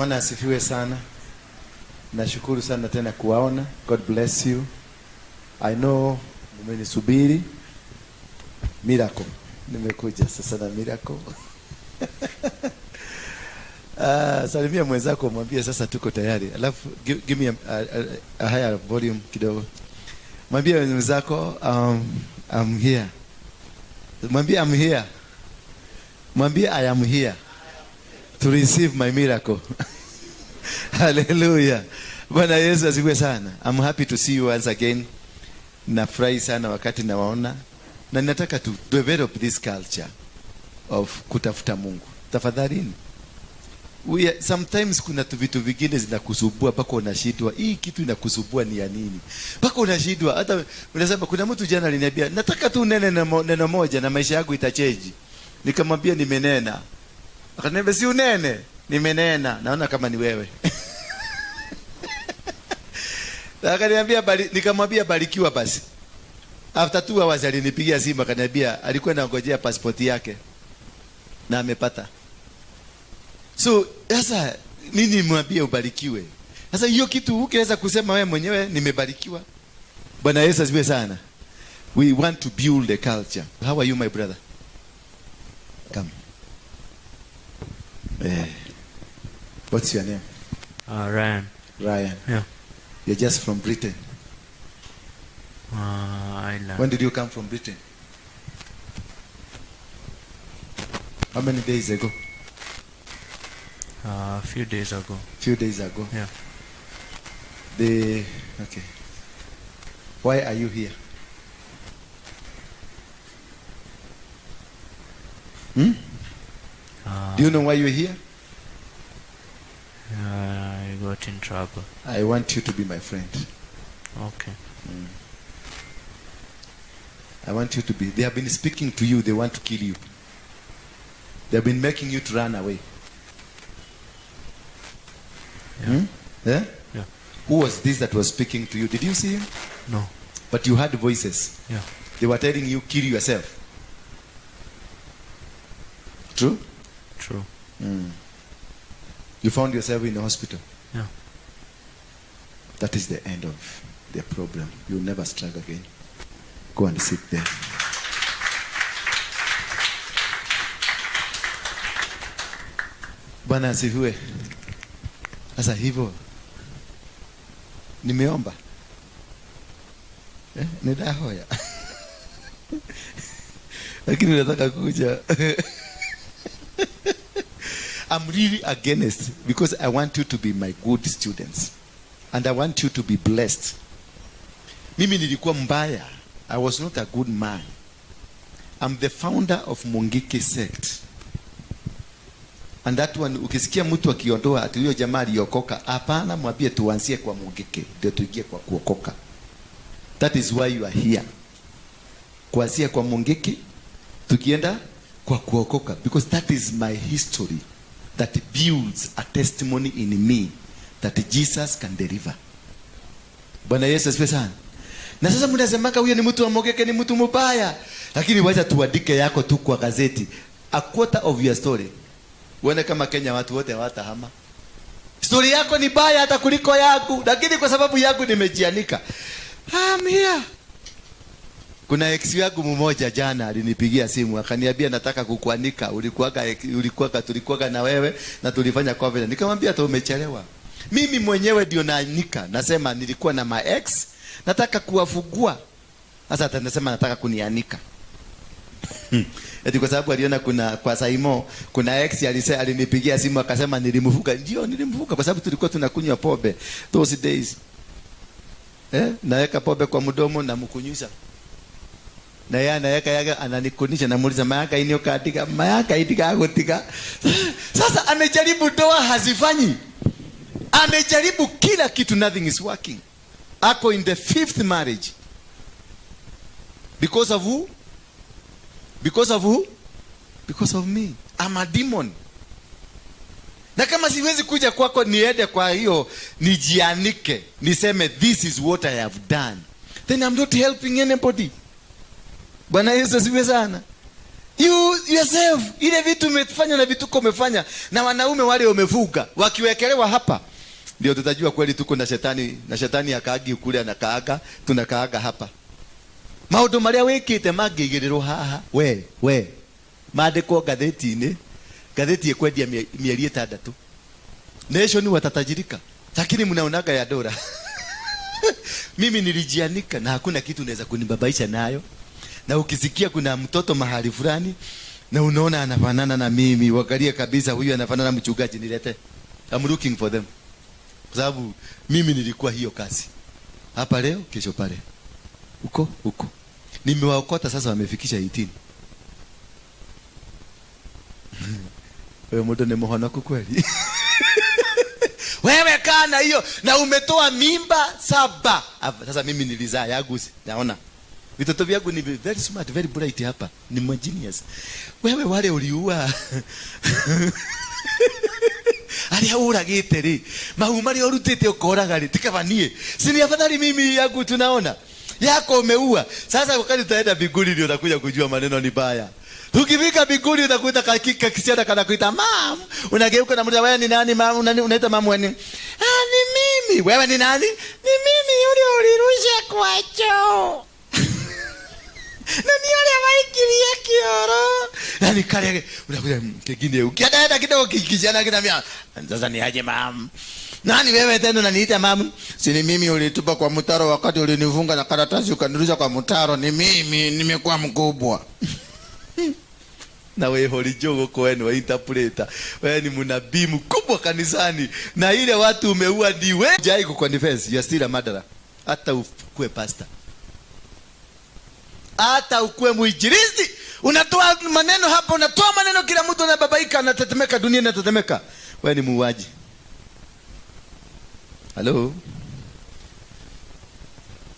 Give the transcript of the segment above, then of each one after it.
Bwana asifiwe sana. Nashukuru sana tena kuwaona. God bless you. I know mmenisubiri. Miracle. Nimekuja sasa na miracle. Salimia mwenzako mwambie sasa tuko tayari. Alafu give me a higher volume kidogo. Mwambie mwenzako I'm here. Mwambie I'm here. Mwambie I am here to receive my miracle. Hallelujah. Bwana Yesu asifiwe sana. I'm happy to see you once again. Nafurahi sana wakati nawaona, na ninataka to develop this culture of kutafuta Mungu. Tafadhalini. Sometimes kuna tu vitu vingine zinakusumbua mpaka unashindwa. Hii kitu inakusumbua ni ya nini? Mpaka unashindwa. Hata unasema, kuna mtu jana aliniambia nataka tu nene neno moja na maisha yangu itachange. Nikamwambia nimenena. Akaniambia si unene, nimenena. Naona kama ni wewe. Akaniambia bali, nikamwambia barikiwa basi. After 2 hours alinipigia simu akaniambia alikuwa anangojea passport yake na amepata. So sasa nini mwambie ubarikiwe? Sasa hiyo kitu ukiweza kusema wewe mwenyewe nimebarikiwa. Bwana Yesu asifiwe sana. We want to build a culture. How are you, my brother? Come. What's your name? Ryan. Ryan. Yeah. You're just from Britain. Ireland. When did you come from Britain? How many days ago? A few days ago. Few days ago. Yeah. Okay. Why are you here? Do you know why you're here? I got in trouble. I want you to be my friend. Okay. I want you to be. They have been speaking to you. They want to kill you. They have been making you to run away. Yeah. Yeah? Yeah. Who was this that was speaking to you? Did you see him? No. But you heard voices. Yeah. They were telling you, kill yourself. True? True. You found yourself in the hospital. Yeah. That is the end of the problem. You'll never struggle again. Go and sit there. Bwana asifiwe. Sasa hivyo nimeomba. Nidahoya. Lakini nataka kuja. I'm really against, because I want you to be my good students. And I want you to be blessed. Mimi nilikuwa mbaya. I was not a good man. I'm the founder of Mungiki sect. And that one, ukisikia mtu akiondoa ati huyo jamaa aliokoka, hapana, mwambie tuanzie kwa Mungiki ndio tuingie kwa kuokoka. That is why you are here. Kuanzia kwa Mungiki tukienda kwa kuokoka, because that is my history that builds a testimony in me that Jesus can deliver. Bwana Yesu asifiwe sana. Na sasa mnasemaka huyo ni mtu wa Mungiki, ni mtu mbaya. Lakini wacha tuandike yako tu kwa gazeti. A quarter of your story. Uone kama Kenya watu wote hawatahama. Story yako ni baya hata kuliko yangu, lakini kwa sababu yangu nimejianika. I'm here. Kuna ex yangu mmoja jana alinipigia simu akaniambia nataka kukuanika, tulikuwaga na wewe na tulifanya covenant. Nikamwambia hata umechelewa. Mimi mwenyewe ndio naanika, nasema nilikuwa na my ex, nataka kuwafungua. Sasa atasema nataka kunianika. Eti kwa sababu aliona kuna kwa Saimo kuna ex alinipigia simu akasema nilimfuka. Ndio nilimfuka kwa sababu tulikuwa tunakunywa pombe those days. Naweka pombe kwa mdomo na mkunyusha. Na yeye anaweka yake ananikunisha, namuuliza mayaka ini ukatika, mayaka itika agotika. Sasa amejaribu doa hazifanyi. Amejaribu kila kitu, nothing is working. Ako in the 5th marriage. Because of who? Because of who? Because of me. I'm a demon. Na kama siwezi kuja kwako niende kwa hiyo nijianike, niseme this is what I have done, then I'm not helping anybody. Bwana Yesu asifiwe sana. You yourself, ile vitu umefanya na vituko umefanya na wanaume wale umevuga wakiwekelewa hapa, ndio tutajua kweli tuko na shetani, na shetani akaagi kule anakaaga, tunakaaga hapa. Maundu maria wikite mangĩigĩrĩrwo haha, we maandĩkwo ngathĩti-inĩ, ngathĩti ĩkwendia mĩeri 6, Nation watatajirika, lakini mnaonaga ya dola. Mimi nilijianika na hakuna kitu unaweza kunibabaisha nayo. Na ukisikia kuna mtoto mahali fulani na unaona anafanana na mimi, uangalie kabisa huyu anafanana na mchungaji, nilete. I'm looking for them. Kwa sababu mimi nilikuwa hiyo kazi. Hapa leo, kesho pale. Huko huko. Nimewaokota sasa wamefikisha 18. Wewe mtu ni mhonoku kweli. Wewe kaa na hiyo na umetoa mimba 7. Hapa, sasa mimi nilizaa yangu, naona. Vitoto vyangu ni very smart, very bright hapa. Ni genius. Wewe wale uliua. Aria uragite ri, mahu maria urutite ukoraga ri, tikaba nie. Si ni afadhali mimi yangu tunaona. Yako umeua. Sasa wakati utaenda mbinguni ndio utakuja kujua maneno ni baya. Ukifika mbinguni utakuta kakika kisiana kana kuita mam. Unageuka na mmoja, wewe ni nani mam? Unaita mam wewe ni? Ah, ni mimi. Wewe ni nani? Ni mimi yule ulirusha kwa choo. Na ni yule waikilia kioro. Na ni kale unakuja kingine ukienda kidogo kijana kinambia, sasa ni aje mam? Nani wewe tena unaniita mam? Si ni mimi ulitupa kwa mtaro wakati ulinifunga na karatasi ukanirusha kwa mtaro. Ni mimi nimekuwa mkubwa. Na wewe holijogo kwenu wa interpreter. Wewe ni mnabii mkubwa kanisani. Na ile watu umeua ni wewe. Jai kuconfess, you are still a murderer. Hata ukue pastor. Hata ukue mwinjilisti. Unatoa maneno hapa, unatoa maneno kila mtu anababaika, anatetemeka, dunia inatetemeka. Wewe ni muuaji. Hello?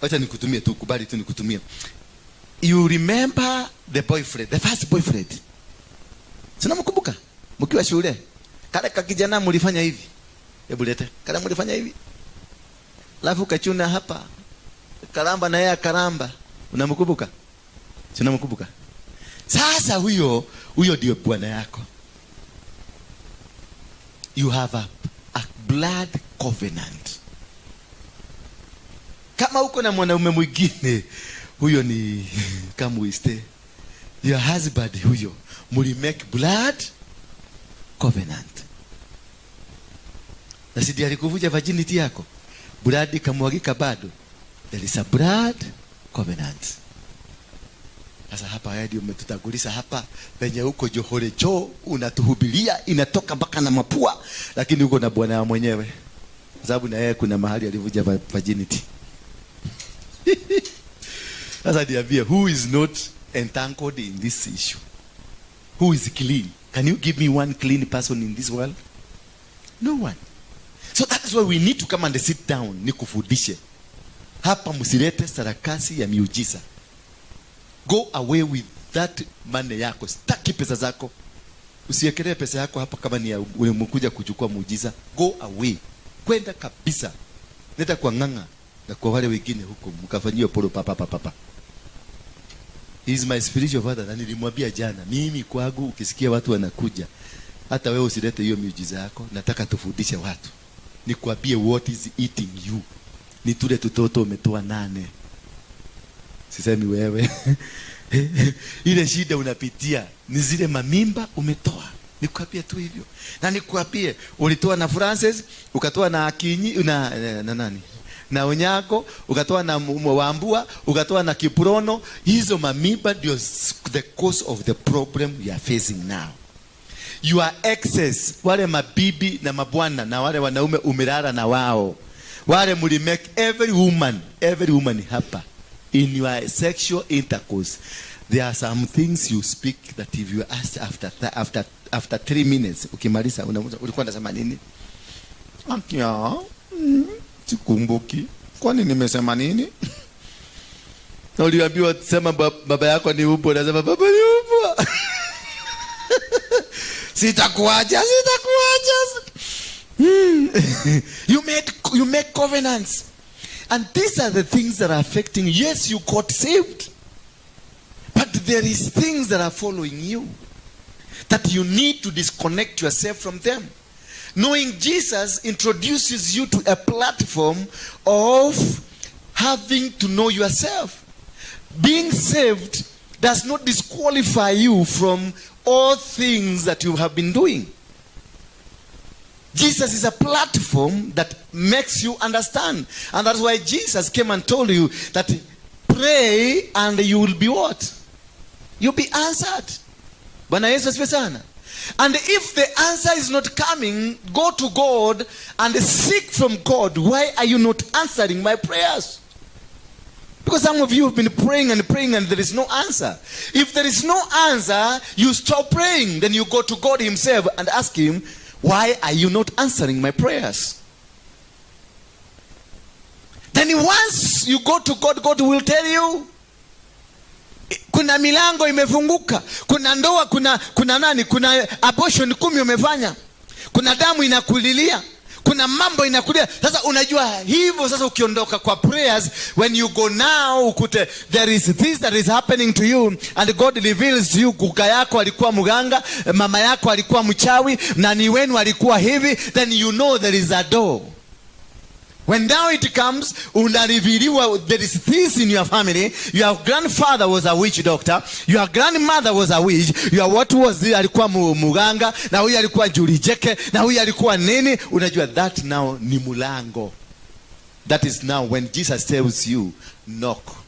Acha nikutumie tu, kubali tu nikutumie. You remember the boyfriend, the first boyfriend. Sinamkumbuka? Mkiwa shule. Kale kakijana mlifanya hivi. Hebu lete. Kale mlifanya hivi. Alafu kachuna hapa. Karamba na yeye karamba. Unamkumbuka? Sinamkumbuka? Sasa huyo ndio bwana yako. You have a blood covenant. Kama uko na mwanaume mwingine, huyo ni kama we stay. Your husband huyo, muli make blood covenant. Na si ndiye alikuvunja virginity yako? Blood ikamwagika bado. There is a blood covenant. Sasa hapa wewe ndio umetutanguliza hapa penye huko johore cho unatuhubiria inatoka mpaka na mapua, lakini uko na bwana mwenyewe. Kwa sababu na yeye kuna mahali alivunja virginity. Sasa niambie, who is not entangled in this issue? Who is clean? Can you give me one clean person in this world? No one. So that is why we need to come and sit down, nikufundishe. Hapa msilete sarakasi ya miujiza. Go away with that money yako. Sitaki pesa zako. Usiekelee pesa yako hapa kama ni ya umekuja kuchukua muujiza. Go away. Kwenda kabisa. Nenda kwa Ng'ang'a na kwa wale wengine huko mkafanyiwe polo papa papa papa. He is my spiritual father, na nilimwambia jana, mimi kwangu ukisikia watu wanakuja, hata wewe usilete hiyo miujiza yako, nataka tufundishe watu. Nikwambie what is eating you. Ni tule tutoto umetoa 8. Sisemi wewe. Ile shida unapitia ni zile mamimba umetoa. Nikwambie tu hivyo. Na nikwambie ulitoa na Francis, ukatoa na Akinyi, na nani? Na Onyango, ukatoa na Wambua, ukatoa na Kiprono. Hizo mamimba ndio the cause of the problem you are facing now. Your exes, wale mabibi na mabwana na wale wanaume umelala na wao. Wale muli make every woman hapa in your sexual intercourse. There are some things you speak that if you ask after 3 minutes, ukimaliza ulikuwa unasema nini? Akia, sikumbuki. Kwani nimesema nini? Na uliambiwa sema baba yako ni upo, unasema baba ni upo. Sitakuacha, sitakuacha. You make covenants. And these are the things that are affecting. Yes, you got saved. But There is things that are following you that you need to disconnect yourself from them. Knowing Jesus introduces you to a platform of having to know yourself. Being saved does not disqualify you from all things that you have been doing. Jesus is a platform that makes you understand. And that's why Jesus came and told you that pray and you will be what? You'll be answered. Bwana Yesu asifiwe sana. And if the answer is not coming, go to God and seek from God. Why are you not answering my prayers? Because some of you have been praying and praying and there is no answer. If there is no answer, you stop praying. Then you go to God Himself and ask Him, "Why are you not answering my prayers?" Then once you go to God, God will tell you. Kuna milango imefunguka, kuna ndoa, kuna nani, kuna abortion 10 umefanya, kuna damu inakulilia, kuna mambo inakulia. Sasa unajua hivyo. Sasa ukiondoka kwa prayers, when you go now ukute there is this that is happening to you and God reveals to you, guka yako alikuwa mganga, mama yako alikuwa mchawi, nani wenu alikuwa hivi, then you know there is a door. When now it comes, unarevealiwa there is this in your family. Your grandfather was a witch doctor. Your grandmother was a witch. Your what was this, alikuwa muganga, na huyu alikuwa julijeke, na huyu alikuwa nini. Unajua that now ni mulango. That is now when Jesus tells you, "Knock."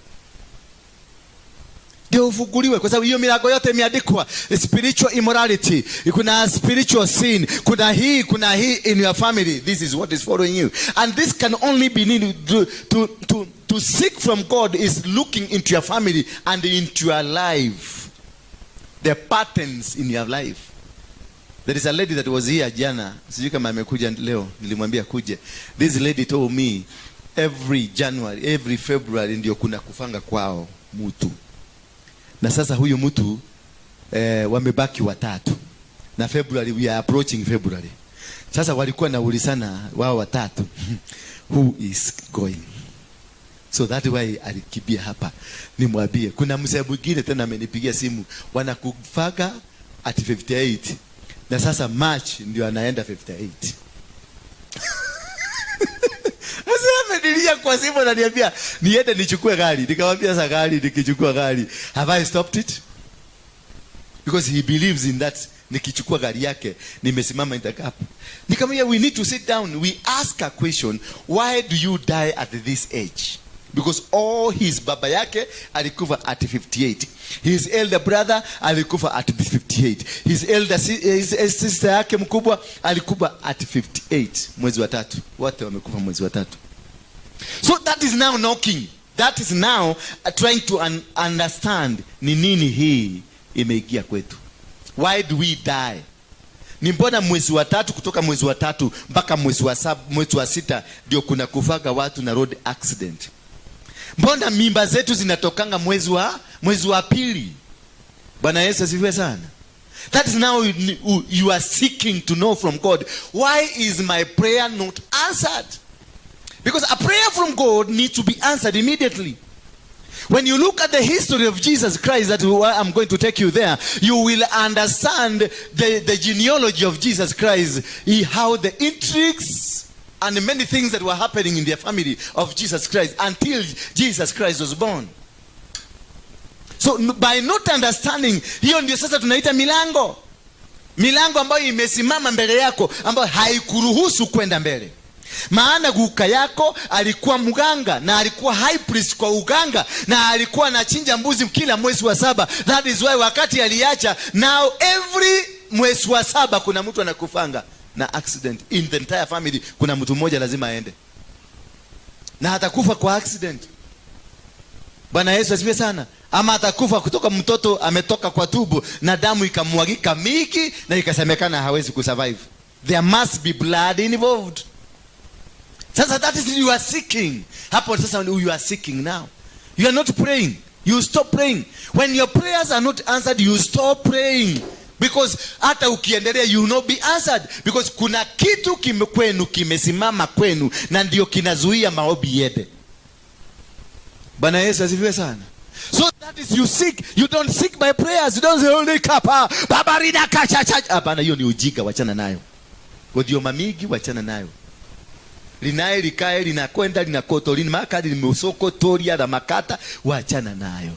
Ndio ufunguliwe, kwa sababu hiyo milango yote imeandikwa spiritual immorality, kuna spiritual sin, kuna hii, kuna hii in your family. This is what is following you, and this can only be needed to seek from God is looking into your family and into your life, the patterns in your life. There is a lady that was here jana, sijui kama amekuja leo, nilimwambia kuje. This lady told me every January, every February ndio kuna kufanga kwao mtu, na sasa huyu mtu wamebaki watatu na February, we are approaching February. Sasa walikuwa naulizana wao watatu, who is going? So that why alikimbia hapa nimwambie. Kuna mzee mwingine tena amenipigia simu, wanakufaga at 58 na sasa March ndio anaenda 58. Sasa amenilia kwa simu, ananiambia niende nichukue gari. Nikamwambia, "Sasa gari, nikichukua gari, have I stopped it?" Because he believes in that nikichukua gari yake nimesimama in the gap. Nikamwambia, "We need to sit down. We ask a question: why do you die at this age?" Because all his baba yake alikufa at 58, his elder brother alikufa at 58, his elder his sister yake mkubwa alikufa at 58 mwezi wa tatu. Wote wamekufa mwezi wa tatu. So that is now knocking. That is now trying to understand ni nini hii imeingia kwetu. Why do we die? Ni mbona mwezi wa tatu, kutoka mwezi wa tatu mpaka mwezi wa saba, mwezi wa sita ndio kuna kufaga watu na road accident? Mbona mimba zetu zinatokanga mwezi wa pili? Bwana Yesu asifiwe sana. That is now you are seeking to know from God, why is my prayer not answered? Because a prayer from God needs to be answered immediately. When you look at the history of Jesus Christ, that I'm going to take you there, you will understand the genealogy of Jesus Christ, how the intrigues and many things that were happening in the family of Jesus Christ until Jesus Christ was born. So by not understanding, hiyo ndio sasa tunaita milango. Milango ambayo imesimama mbele yako, ambayo haikuruhusu kwenda mbele. Maana guka yako alikuwa mganga na alikuwa high priest kwa uganga na alikuwa anachinja mbuzi kila mwezi wa saba. That is why wakati aliacha, now every mwezi wa saba kuna mtu anakufanga na accident in the entire family. Kuna mtu mmoja lazima aende na atakufa kwa accident. Bwana Yesu asifiwe sana. Ama atakufa kutoka mtoto ametoka kwa tumbo na damu ikamwagika mingi na ikasemekana hawezi kusurvive. There must be blood involved. Sasa that is you are seeking. Hapo sasa you are seeking now. You are not praying. You stop praying. When your prayers are not answered, you stop praying. Because hata ukiendelea, you will not be answered. Because kuna kitu kwenu kimesimama kwenu na ndio kinazuia maombi iende. Bwana Yesu asifiwe sana. So that is, you seek. You don't seek by prayers. You don't say, "Holy kapa babarina kacha cha." Hapana, hiyo ni ujinga, wachana nayo. Gothioma mingi, wachana nayo. Linaye likae linakwenda linakoto linamaka limesokotoria la makata, wachana nayo.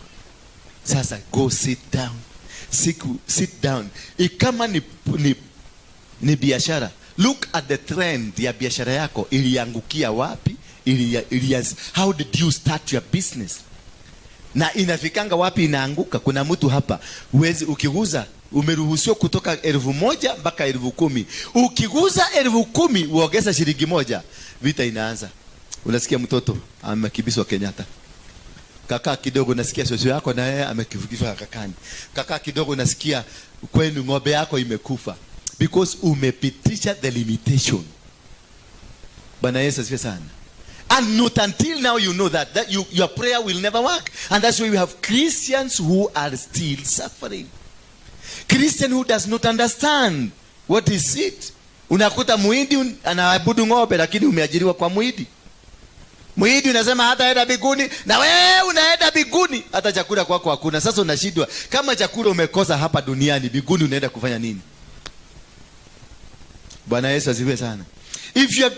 Sasa go sit down. Siku, sit down. Kama ni biashara, look at the trend ya biashara yako, iliangukia wapi? How did you start your business? Na inafikanga wapi inaanguka? Kuna mtu hapa, uwezi ukiguza, umeruhusiwa kutoka 1,000 mpaka 10,000. Ukiguza 10,000 uongeza shilingi 1, vita inaanza. Unasikia mtoto amekimbizwa Kenyatta. Kakaa kidogo nasikia shosho yako na yeye amekivukishwa kakani. Kakaa kidogo nasikia kwenu ng'ombe yako imekufa. Because umepitisha the limitation. Bwana Yesu asifiwe sana. And not until now you know that your prayer will never work. And that's why we have Christians who are still suffering. Christian who does not understand what is it. Unakuta muhindi anaabudu ng'ombe, lakini umeajiriwa kwa muhindi. Muhindi unasema hataenda mbinguni, na wewe unaenda mbinguni, hata chakula kwako hakuna. Sasa unashindwa, kama chakula umekosa hapa duniani, mbinguni unaenda kufanya nini? Bwana Yesu asifiwe sana. If your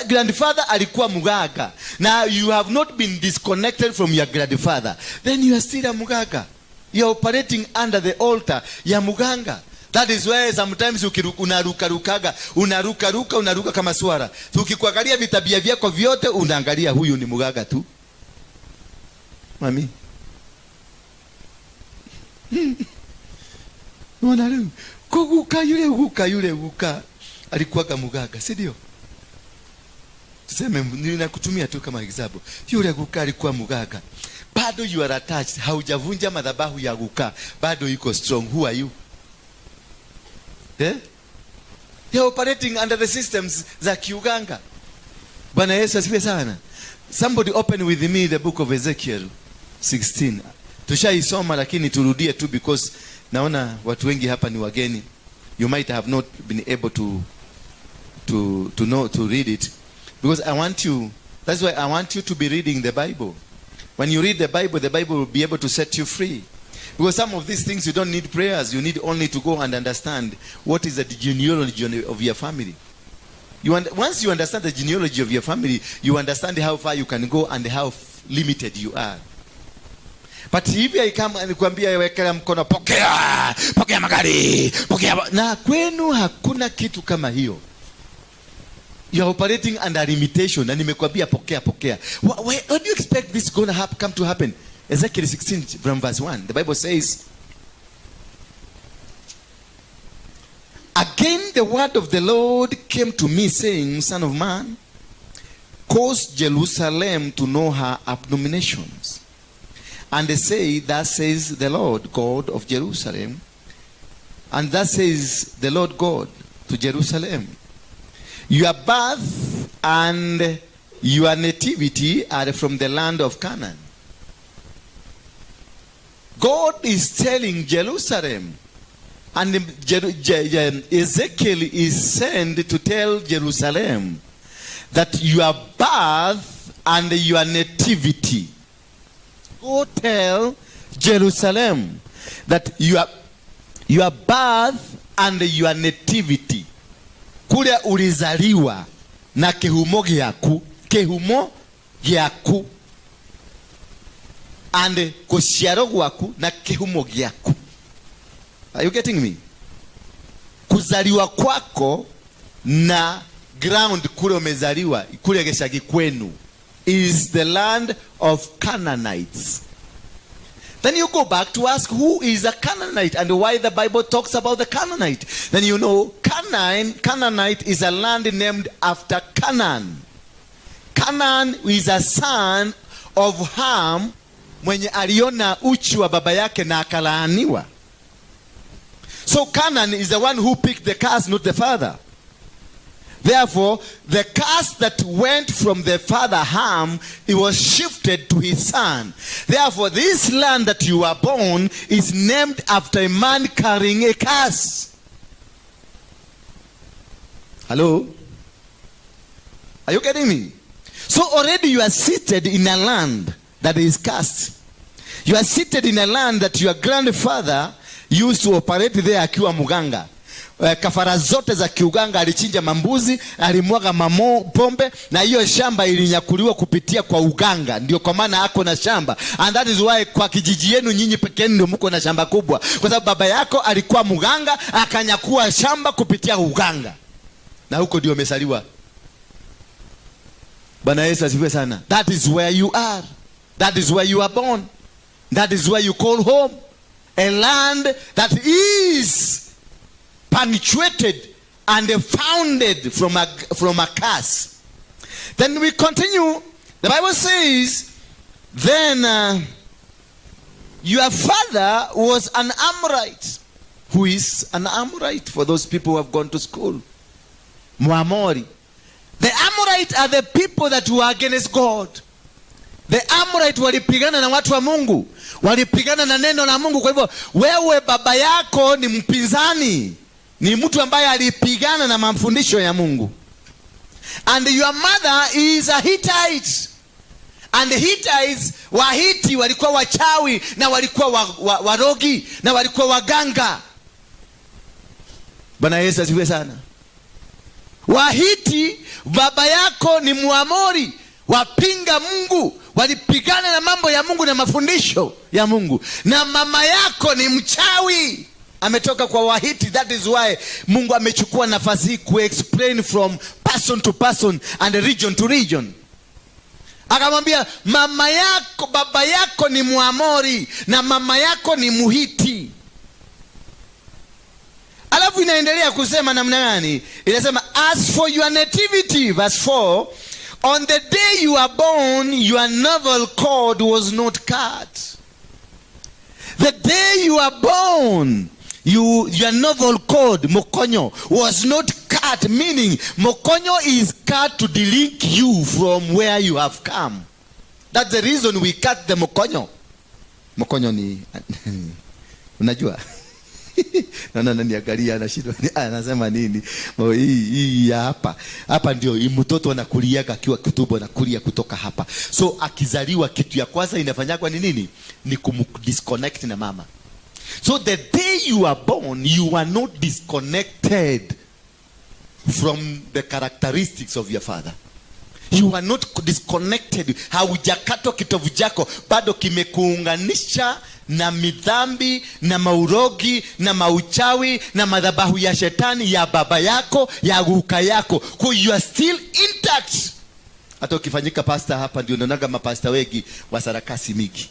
grandfather alikuwa muganga, na you have not been disconnected from your grandfather, then you are still a muganga. You are operating under the altar ya muganga. That is why sometimes unarukarukaga, unarukaruka, unaruka kama swara. Tukikuangalia vitabia vyako vyote, unaangalia huyu ni muganga tu. Mami. Unaona leo? Kuguka yule, guka yule, guka alikuwaga muganga, si ndio? Tuseme ninakutumia tu kama example. Yule guka alikuwa muganga. Bado you are attached, haujavunja madhabahu ya guka, bado iko strong. Who are you? Eh? You're operating under the systems za kiuganga. Bwana Yesu asifiwe sana. Somebody open with me the book of Ezekiel 16. Tushaisoma lakini turudie tu because naona watu wengi hapa ni wageni. You might have not been able to know to read it, because I want you, that's why I want you to be reading the Bible. When you read the Bible, the Bible will be able to set you free. Because some of these things you don't need prayers, you need only to go and understand what is the genealogy of your family. Once you understand the genealogy of your family, you understand how far you can go and how limited you are. But hivi I come and kuambia wekela mkono, pokea, pokea magari, pokea, na kwenu hakuna kitu kama hiyo. You are operating under limitation, na nimekuambia pokea, pokea. What do you expect this gonna come to happen? Ezekiel 16 from verse 1, the Bible says, again the word of the Lord came to me saying, Son of man, cause Jerusalem to know her abominations. And they say, thus says the Lord God of Jerusalem, and thus says the Lord God to Jerusalem, your birth and your nativity are from the land of Canaan. God is telling Jerusalem, and Ezekiel is sent to tell Jerusalem that your birth and your nativity. Go tell Jerusalem that your birth and your nativity, kule ulizaliwa na kihumo gĩaku, kihumo gĩaku and kuciarwo gwaku na kihumo gĩaku. Are you getting me? Kuzaliwa kwako na ground kule umezaliwa, kule gĩcagi kwenu, is the land of Canaanites. Then you go back to ask who is a Canaanite and why the Bible talks about the Canaanite. Then you know Canaanite is a land named after Canaan. Canaan is a son of Ham mwenye aliona uchi wa baba yake na akalaaniwa. So Canaan is the one who picked the curse, not the father. Therefore, the curse that went from the father Ham, it was shifted to his son. Therefore, this land that you are born is named after a man carrying a curse. Hello? Are you getting me? So already you are seated in a land that is cursed. You are seated in a land that your grandfather used to operate there akiwa mganga. Kafara zote za kiuganga, alichinja mambuzi, alimwaga mamo, pombe, na hiyo shamba ilinyakuliwa kupitia kwa uganga. Ndio kwa maana ako na shamba, and that is why kwa kijiji yenu nyinyi peke yenu ndio mko na shamba kubwa, kwa sababu baba yako alikuwa mganga, akanyakua shamba kupitia uganga, na huko ndio umezaliwa. Bwana Yesu asifiwe sana. That is where you are, that is where you are born, that is where you call home, a land that is punctuated and founded from a curse. Then we continue. The Bible says, then your father was an Amorite. Who is an Amorite, for those people who have gone to school? Muamori. The Amorite are the people that were against God. The Amorite walipigana na watu wa Mungu, walipigana na neno la Mungu. Kwa hivyo wewe baba yako ni mpinzani, ni mtu ambaye alipigana na mafundisho ya Mungu. And your mother is a Hittite. And the Hittites, Wahiti walikuwa wachawi na walikuwa warogi na walikuwa waganga. Bwana Yesu asifiwe sana. Wahiti, baba yako ni Muamori, wapinga Mungu, walipigana na mambo ya Mungu na mafundisho ya Mungu, na mama yako ni mchawi, ametoka kwa Wahiti. That is why Mungu amechukua nafasi hii kuexplain from person to person and region to region. Akamwambia mama yako, baba yako ni Muamori na mama yako ni Muhiti. Alafu inaendelea kusema namna gani? Inasema, as for your nativity, verse 4, on the day you are born, your navel cord was not cut. The day you are born, your navel cord, mokonyo, was not cut, meaning mokonyo is cut to delink you from where you have come. That's the reason we cut the mokonyo. Mokonyo ni, unajua, naona ananiangalia, anashindwa anasema nini. Oh, hii ya hapa hapa ndio mtoto anakuliaga akiwa kitumbo, anakulia kutoka hapa. So akizaliwa, kitu ya kwanza inafanyagwa ni nini? Ni kumdisconnect na mama. So the day you are born, you are not disconnected from the characteristics of your father. You are not disconnected. Haujakatwa kitovu chako, bado kimekuunganisha na midhambi na maurogi na mauchawi na madhabahu ya shetani ya baba yako, ya guka yako. Kwa you are still intact. Hata ukifanyika pasta hapa, ndio unaonaga mapasta wengi wa sarakasi mingi,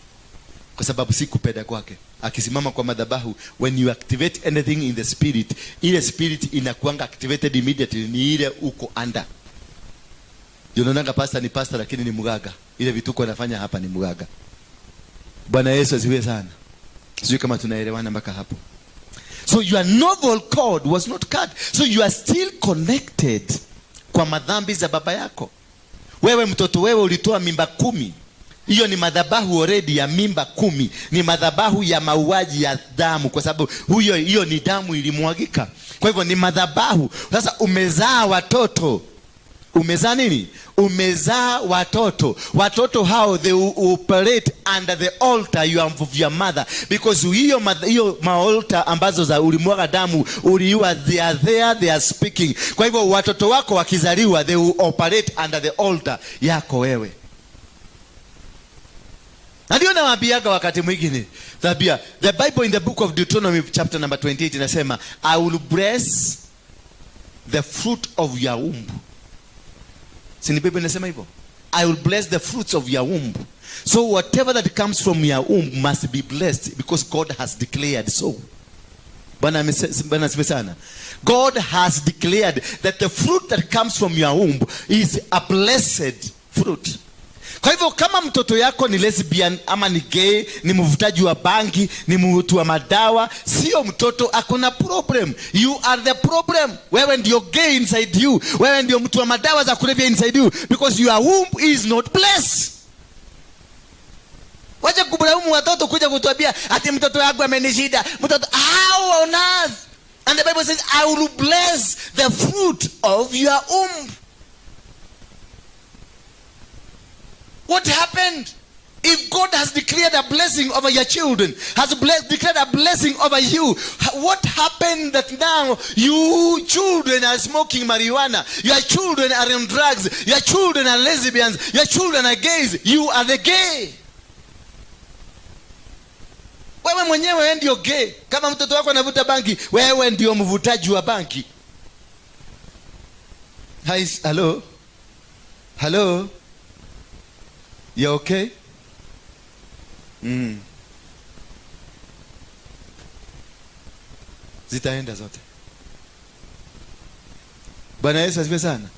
kwa sababu si kupenda kwake. Akisimama kwa madhabahu, when you activate anything in the spirit, ile spirit inakuanga activated immediately, ni ile uko under. Ndio unaonaga pasta ni pasta, lakini ni mganga. Ile vituko anafanya hapa ni mganga. Bwana Yesu asifiwe sana. Sijui kama tunaelewana mpaka hapo. So your navel cord was not cut, so you are still connected kwa madhambi za baba yako. Wewe mtoto, wewe ulitoa mimba 10. Hiyo ni madhabahu already ya mimba 10, ni madhabahu ya mauaji ya damu, kwa sababu huyo, hiyo ni damu ilimwagika. Kwa hivyo ni madhabahu. Sasa umezaa watoto, umezaa nini? Umezaa watoto. Watoto hao, they will operate under the altar of your mother, because hiyo maaltar ambazo za ulimwaga damu, uliua, they are there, they are speaking. Kwa hivyo watoto wako wakizaliwa, they will operate under the altar yako wewe. Na ndio nawaambiaga wakati mwingine tabia, the Bible in the book of Deuteronomy chapter number 28 inasema, "I will bless the fruit of your womb." Si ni Bible inasema hivyo? "I will bless the fruits of your womb." So whatever that comes from your womb must be blessed because God has declared so. Bwana asifiwe sana. God has declared that the fruit that comes from your womb is a blessed fruit. Kwa hivyo kama mtoto yako ni lesbian ama ni gay, ni mvutaji wa bangi, ni mtu wa madawa, sio mtoto akona problem. You are the problem. Wewe ndio gay inside you. Wewe ndio mtu wa madawa za kulevya inside you because your womb is not blessed. Wacha kulaumu watoto, kuja kutuambia ati mtoto wangu amenishida. Mtoto, how on earth? And the Bible says, "I will bless the fruit of your womb." What happened? If God has declared a blessing over your children, has declared a blessing over you, what happened that now you children are smoking marijuana, your children are on drugs, your children are lesbians, your children are gays, you are the gay. Wewe mwenyewe, wewe ndio gay. Kama mtoto wako anavuta bangi, wewe ndio mvutaji wa bangi. Hi, hello? Hello? You okay? Zitaenda zote. Bwana Yesu asifiwe sana.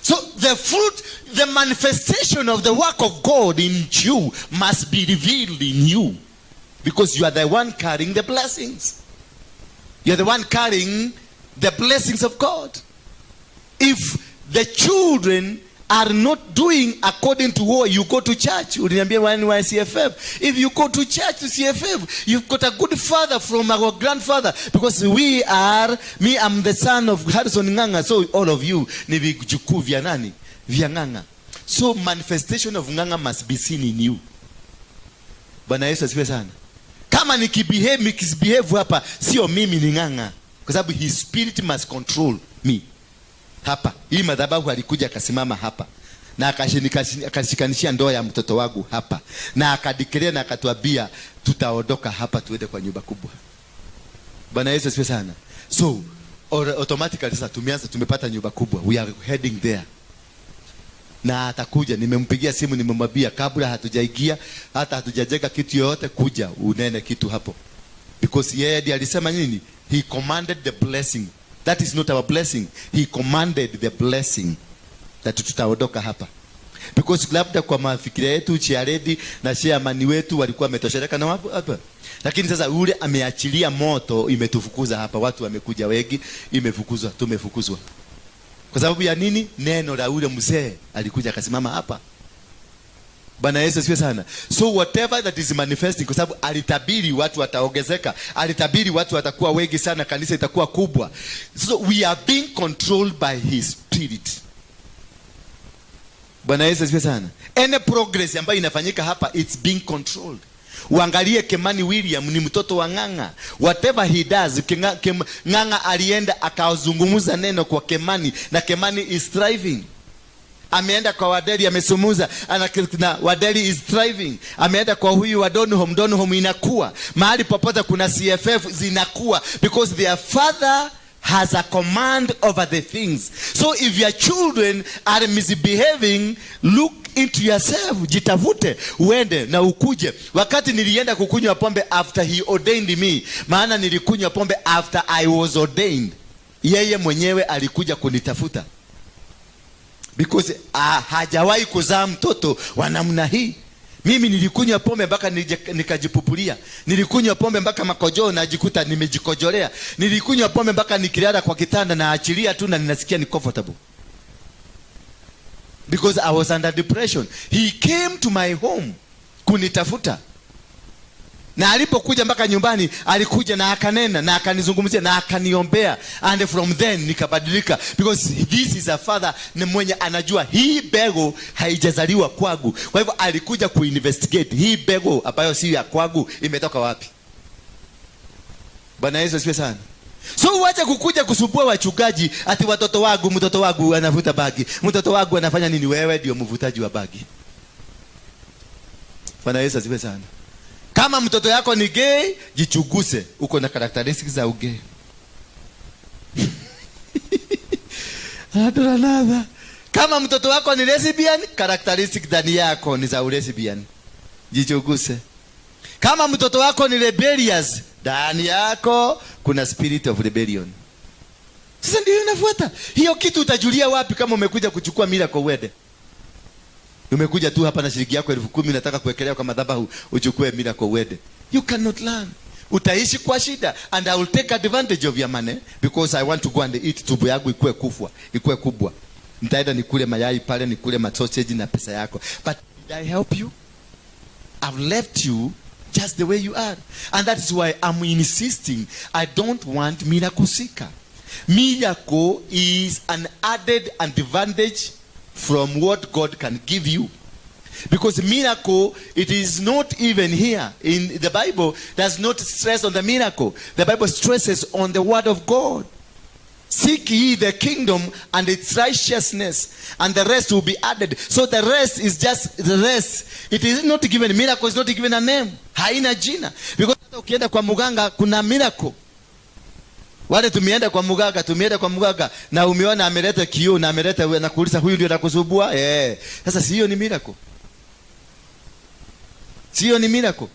So the fruit, the manifestation of the work of God in you must be revealed in you, because you are the one carrying the blessings. You are the one carrying the blessings of God. If the children are not doing according to what you go to church, uliniambia wani wa CFF. If you go to church to CFF, you've got a good father from our grandfather, because we are, me, I'm the son of Harrison Ng'ang'a, so all of you ni vijukuu vya nani? Vya Ng'ang'a. So manifestation of Ng'ang'a must be seen in you. Bwana Yesu asifiwe sana. Kama nikibehave hapa, sio mimi, ni Ng'ang'a, kwa sababu his spirit must control me. Hapa hii madhabahu alikuja akasimama hapa na akashikanishia ndoa ya mtoto wangu hapa na akadeclare na akatuambia tutaondoka hapa tuende kwa nyumba kubwa. Bwana Yesu asifiwe sana. So automatically sasa tumeanza, tumepata nyumba kubwa, we are heading there na atakuja. Nimempigia simu, nimemwambia kabla hatujaingia, hata hatujajenga kitu yoyote, kuja unene kitu hapo, because yeye ndiye alisema nini? He commanded the blessing. That is not our blessing. He commanded the blessing that tutaondoka hapa, because labda kwa mafikiria yetu chairlady na chairman wetu walikuwa wametosheleka na wapo hapa, lakini sasa ule ameachilia moto, imetufukuza hapa. Watu wamekuja wengi, imefukuzwa, tumefukuzwa kwa sababu ya nini? Neno la ule mzee alikuja akasimama hapa. Bwana Yesu asifiwe sana. So whatever that is manifesting, kwa sababu alitabiri watu wataongezeka, alitabiri watu watakuwa wengi sana, kanisa itakuwa kubwa. So we are being controlled by his spirit. Bwana Yesu asifiwe sana. Any progress ambayo inafanyika hapa, it's being controlled. Uangalie Kimani William ni mtoto wa Ng'ang'a. Whatever he does, Ng'ang'a alienda akazungumza neno kwa Kimani na Kimani is thriving. Ameenda kwa Waderi amesumuza na Waderi is thriving. Ameenda kwa huyu wa Donholm, Donholm inakuwa. Mahali popote kuna CFF zinakuwa, because their father has a command over the things. So if your children are misbehaving, look into yourself, jitafute, uende na ukuje. Wakati nilienda kukunywa pombe after he ordained me, maana nilikunywa pombe after I was ordained. Yeye mwenyewe alikuja kunitafuta, because hajawahi kuzaa mtoto wa namna hii. Mimi nilikunywa pombe mpaka nikajipupulia. Nilikunywa pombe mpaka makojoo najikuta nimejikojolea. Nilikunywa pombe mpaka nikilala kwa kitanda naachilia tu na ninasikia ni comfortable, because I was under depression. He came to my home kunitafuta. Na alipokuja mpaka nyumbani, alikuja na akanena na akanizungumzia na akaniombea, and from then nikabadilika, because this is a father ni mwenye anajua hii mbegu haijazaliwa kwangu. Kwa hivyo alikuja kuinvestigate hii mbegu ambayo si ya kwangu imetoka wapi. Bwana Yesu asifiwe sana. So uache kukuja kusumbua wachungaji ati watoto wangu, mtoto wangu anavuta bagi, mtoto wangu anafanya nini? Wewe ndio mvutaji wa bagi. Bwana Yesu asifiwe sana. Kama mtoto yako ni gay, jichunguze, uko na characteristics za ugay. Aduranadha. Kama mtoto wako ni lesbian, characteristics ndani yako ni za lesbian. Jichunguze. Kama mtoto wako ni rebellious, ndani yako kuna spirit of rebellion. Sasa ndio inafuata. Hiyo kitu utajulia wapi kama umekuja kuchukua miracle uende? Umekuja tu hapa na shilingi yako 10,000, unataka kuwekelea kwa madhabahu uchukue miracle uende. You cannot learn. Utaishi kwa shida, and I will take advantage of your money because I want to go and eat, tumbo yangu ikue kufwa, ikue kubwa. Nitaenda nikule mayai pale, nikule sausage na pesa yako. But did I help you? I've left you just the way you are. And that is why I'm insisting I don't want miracle seeker. Miracle is an added advantage from what God can give you. Because miracle, it is not even here. In the Bible, does not stress on the miracle. The Bible stresses on the word of God. Seek ye the kingdom and its righteousness, and the rest will be added. So the rest is just the rest. It is not given, miracle is not given a name. Haina jina. Because hata ukienda kwa muganga kuna miracle. Wale tumeenda kwa muganga na umeona ameleta kioo na ameleta na kuuliza, "Huyu ndio anakusumbua?" Eh. Sasa si hiyo ni miracle? Sio ni miracle?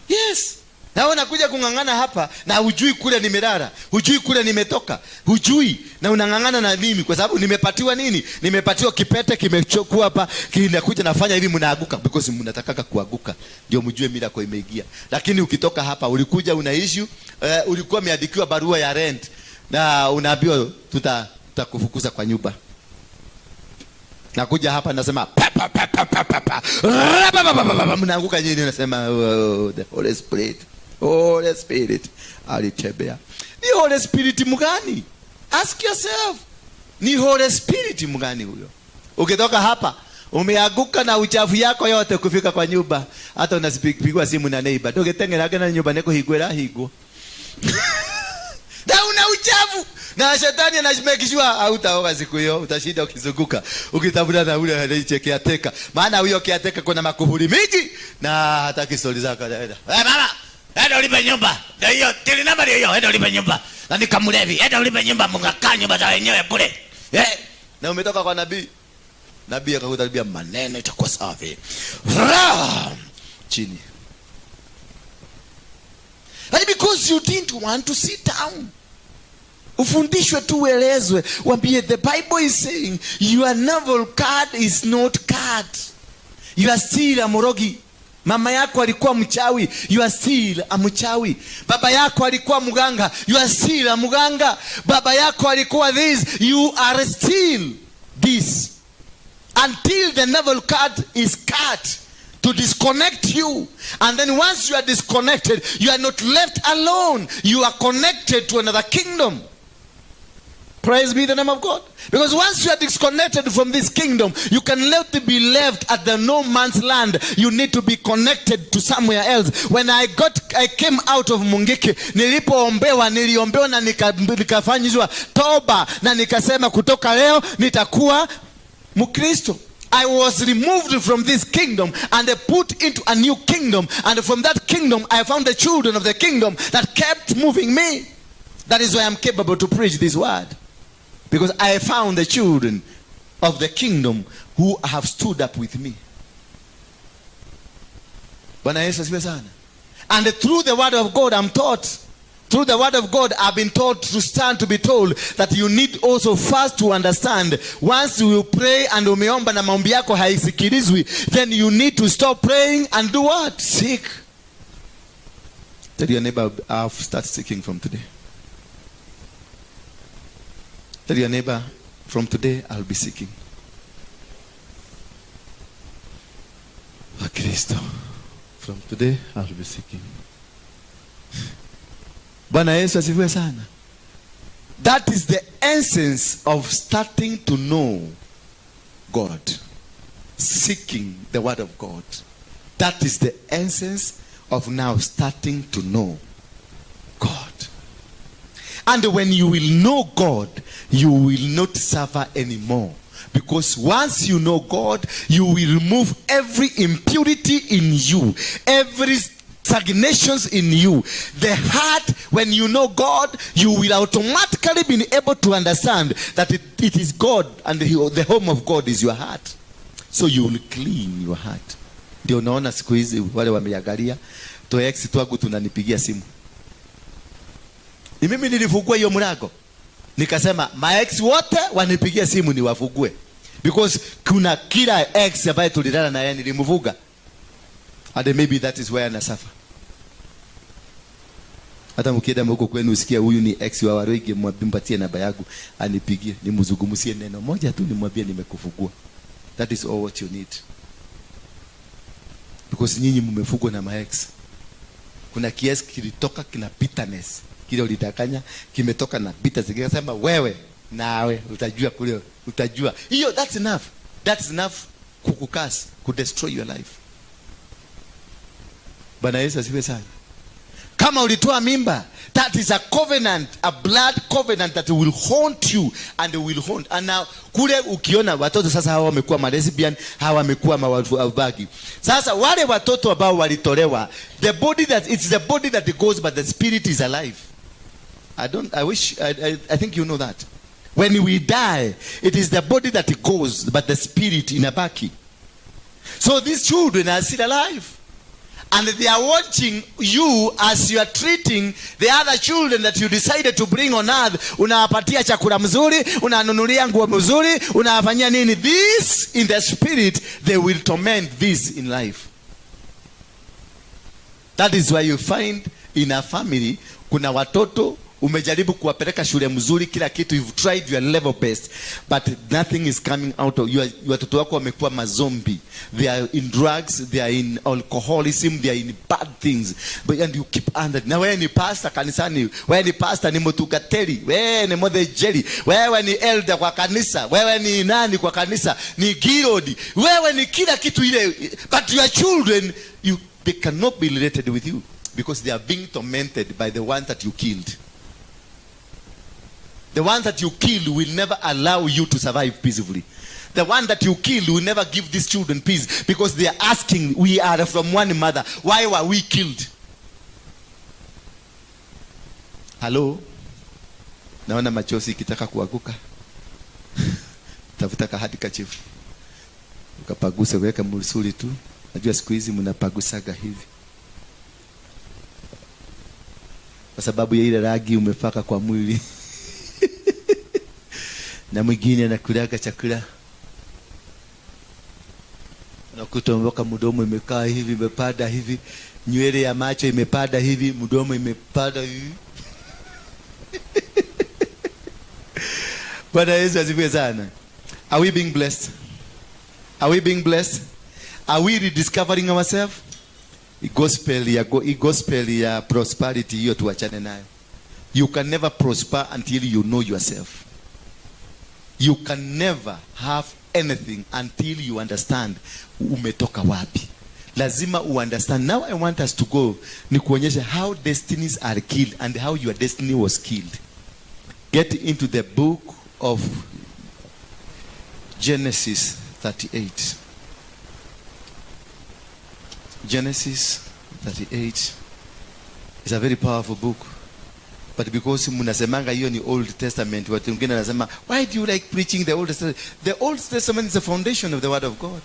Yes. Na wewe unakuja kung'ang'ana hapa na hujui kule nimelala, hujui kule nimetoka, hujui, na unang'ang'ana na mimi kwa sababu nimepatiwa nini? Nimepatiwa kipete kimechukua hapa, kinakuja nafanya hivi, mnaaguka because mnatakaga kuaguka. Ndio mjue miracle imeingia. Lakini ukitoka hapa ulikuja una issue, ulikuwa umeandikiwa barua ya rent na unaambiwa tutakufukuza kwa nyumba. Nakuja hapa nasema pa pa pa pa pa pa pa. Ra, pa, pa, pa, pa, pa. Mnaanguka nyinyi, nasema, "Oh, the Holy Spirit. Holy Spirit alitembea." Ni Holy Spirit mgani? Ask yourself. Ni Holy Spirit mgani huyo? Ukitoka hapa umeanguka na uchafu yako yote, kufika kwa nyumba hata unapigwa simu na neighbor. Ndũgĩteng'erage na nyumba nĩkũhingwo ĩrahingwo. Na una uchafu na shetani ana make sure hautaoga siku hiyo, utashinda ukizunguka ukitafuta na ule anaitwa caretaker, maana huyo caretaker kuna makufuri mingi na hataki stori zako. "Eh, baba, enda ulipe nyumba. Ndio hiyo till namba, ndio hiyo, enda ulipe nyumba. Na nikamlevi, enda ulipe nyumba, mngakaa nyumba za wenyewe bure." Eh, na umetoka kwa nabii, nabii akakutabia maneno itakuwa safi. Ra! Chini. But because you didn't want to sit down. Ufundishwe tu, uelezwe, wambie the Bible is saying your navel cord is not cut. You are still a morogi. Mama yako alikuwa mchawi, you are still a mchawi. Baba yako alikuwa mganga, you are still a mganga. Baba yako alikuwa this, you are still this. Until the navel cord is cut to disconnect you. And then once you are disconnected, you are not left alone. You are connected to another kingdom. Praise be the name of God. Because once you are disconnected from this kingdom, you can let be left at the no man's land. You need to be connected to somewhere else. When I came out of Mungiki, nilipoombewa, niliombewa na nikafanyizwa toba na nikasema kutoka leo nitakuwa Mkristo. I was removed from this kingdom and put into a new kingdom. And from that kingdom, I found the children of the kingdom that kept moving me. That is why I'm capable to preach this word. Because I found the children of the kingdom who have stood up with me. Bwana Yesu asifiwe sana. And through the word of God, I'm taught. Through the word of God, I've been taught to stand, to be told that you need also first to understand. Once you pray and umeomba na maombi yako haisikilizwi, then you need to stop praying and do what? Seek. Tell your neighbor, "I'll start seeking from today." Tell your neighbor, "From today I'll be seeking." Wakristo, from today I'll be seeking. Bwana Yesu asifiwe sana. That is the essence of starting to know God. Seeking the word of God. That is the essence of now starting to know God. And when you will know God, you will not suffer anymore. Because once you know God, you will remove every impurity in you, every stagnations in you. The heart, when you know God, you will automatically be able to understand that it is God and the home of God is your heart. So you will clean your heart. Ndio unaona siku hizi wale wameangalia to ex twangu tunanipigia simu. Ni mimi nilifungua hiyo mlango. Nikasema my ex wote wanipigia simu niwafungue. Because kuna kila ex ambaye tulilala na yeye nilimvuga. And maybe that is where anasuffer. Hata mkienda huko kwenu usikie huyu ni ex wa Waruinge, mpatie namba yangu anipigie, nimzungumzie neno moja tu, nimwambie nimekufungua. That is all what you need. Because nyinyi mmefugwa na maex. Kuna kiasi kilitoka kina bitterness. Kile ulidanganya kimetoka na bitterness. Kikasema wewe nawe utajua kule, utajua. Hiyo, that's enough. That's enough. Kukucurse, kudestroy your life. Bwana Yesu asifiwe sana. Kama ulitoa mimba, that is a covenant, a blood covenant that will haunt you and will haunt. And now kule ukiona watoto sasa hawa wamekuwa malesbian, hawa wamekuwa mawabagi. Sasa wale watoto ambao walitolewa, the body that it's the body that goes, but the spirit is alive. I don't I wish I think you know that. When we die, it is the body that goes, but the spirit inabaki. So these children are still alive. And they are watching you as you are treating the other children that you decided to bring on earth. Unawapatia chakula mzuri, unanunulia nguo mzuri, unawafanyia nini? This in the spirit, they will torment this in life. That is why you find in a family kuna watoto umejaribu kuwapeleka shule mzuri, kila kitu, you've tried your level best, but nothing is coming out of you. Watoto wako wamekuwa mazombi, they are in drugs, they are in alcoholism, they are in bad things, but and you keep under. Na wewe ni pastor kanisani, wewe ni pastor, ni mtungateri, wewe ni muthĩnjĩri, wewe ni elder kwa kanisa, wewe ni nani kwa kanisa, ni girodi, wewe ni kila kitu ile, but your children, they cannot be related with you because they are being tormented by the ones that you killed. The ones that you killed will never allow you to survive peacefully. The one that you killed will never give these children peace because they are asking, "We are from one mother. Why were we killed?" Hello? Naona machozi ikitaka kuanguka. Tafuta kahandkerchief. Ukapaguse, weka msuri tu. Najua siku hizi mnapagusaga hivi. Kwa sababu ya ile rangi umepaka kwa mwili. Na mwingine anakulaga chakula, unakuta mpaka mdomo imekaa hivi, imepanda hivi, nywele ya macho imepanda hivi, mdomo imepanda hivi. Bwana Yesu asifiwe sana. Are we being blessed? Are we being blessed? Are we rediscovering ourselves? Gospel ya prosperity hiyo tuachane nayo. You can never prosper until you know yourself. You can never have anything until you understand umetoka wapi. Lazima uunderstand. Now I want us to go ni kuonyesha how destinies are killed and how your destiny was killed. Get into the book of Genesis 38. Genesis 38 is a very powerful book. But because mnasemanga hiyo ni Old Testament, watu wengine wanasema, "Why do you like preaching the Old Testament?" The Old Testament is the foundation of the word of God.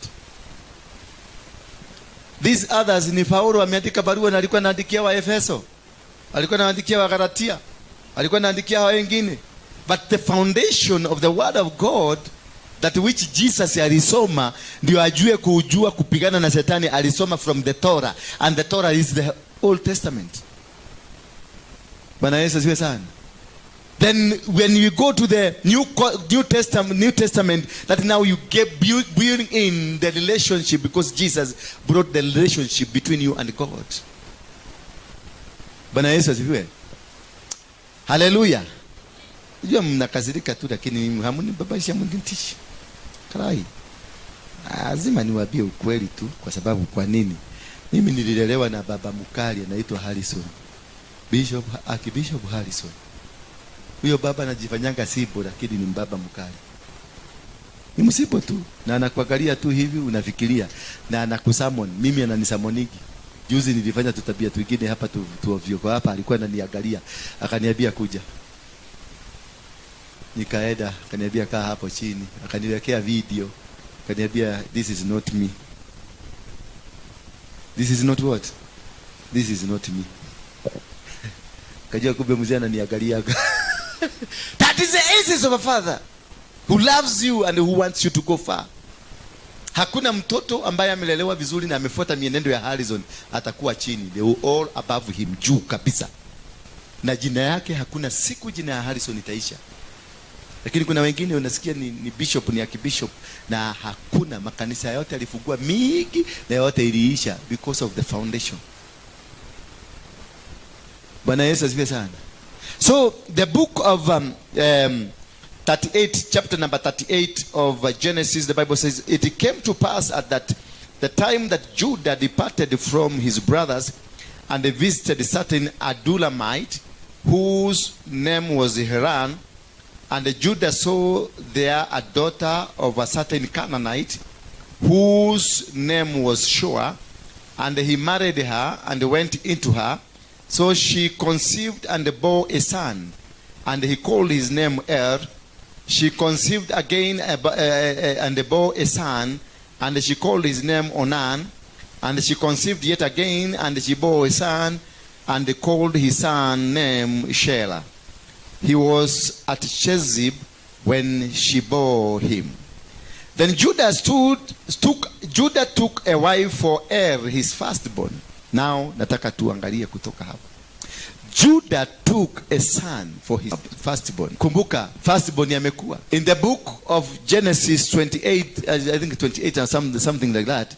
These others ni Paulo ameandika barua na alikuwa anaandikia wa Efeso. Alikuwa anaandikia wa Galatia. Alikuwa anaandikia wa wengine. But the foundation of the word of God, that which Jesus alisoma ndio ajue kujua kupigana na shetani, alisoma from the Torah, and the Torah is the Old Testament. Bwana Yesu asifiwe sana. Then when you go to the New Testament, that now you get building in the relationship, because Jesus brought the relationship between you and God. Bwana Yesu asifiwe. Hallelujah. Unajua mnakasirika tu, lakini mimi hamunibabaisha, mnitishi. Karai. Lazima niwaambie ukweli tu, kwa sababu kwa nini? Mimi nililelewa na baba mkali anaitwa Harrison. Bishop, Archbishop Harrison. Huyo baba anajifanyanga simple, lakini ni mbaba mkali. Ni msimple tu, na anakuangalia tu hivi unafikiria, na anakusummon. Mimi ananisummonigi. Juzi nilifanya tutabia twingine hapa tu ovyo kwa hapa, alikuwa ananiangalia, akaniambia kuja. Nikaenda, akaniambia kaa hapo chini, akaniwekea video. Akaniambia, "This is not me. This is not what? This is not me." Kajua kumbe mzee ananiangalia. That is the essence of a father who loves you and who wants you to go far. Hakuna mtoto ambaye amelelewa vizuri na amefuata mienendo ya Harrison atakuwa chini. They were all above him, juu kabisa. Na jina yake, hakuna siku jina ya Harrison itaisha. Lakini kuna wengine unasikia ni bishop, ni archbishop, na hakuna makanisa yote alifungua mingi na yote iliisha because of the foundation. Bwana Yesu asifiwe sana. So the book of 38, chapter number 38 of Genesis, the Bible says, "It came to pass at that the time that Judah departed from his brothers and visited a certain Adullamite whose name was Hirah. And Judah saw there a daughter of a certain Canaanite whose name was Shua, and he married her and went into her. So she conceived and bore a son, and he called his name Er. She conceived again and bore a son, and she called his name Onan. And she conceived yet again, and she bore a son, and called his son name Shelah. He was at Chezib when she bore him. Then Judah took a wife for Er, his firstborn." Now nataka tuangalie kutoka hapa. Judah took a son for his firstborn. Kumbuka, firstborn amekuwa. In the book of Genesis 28, I think 28 or something like that,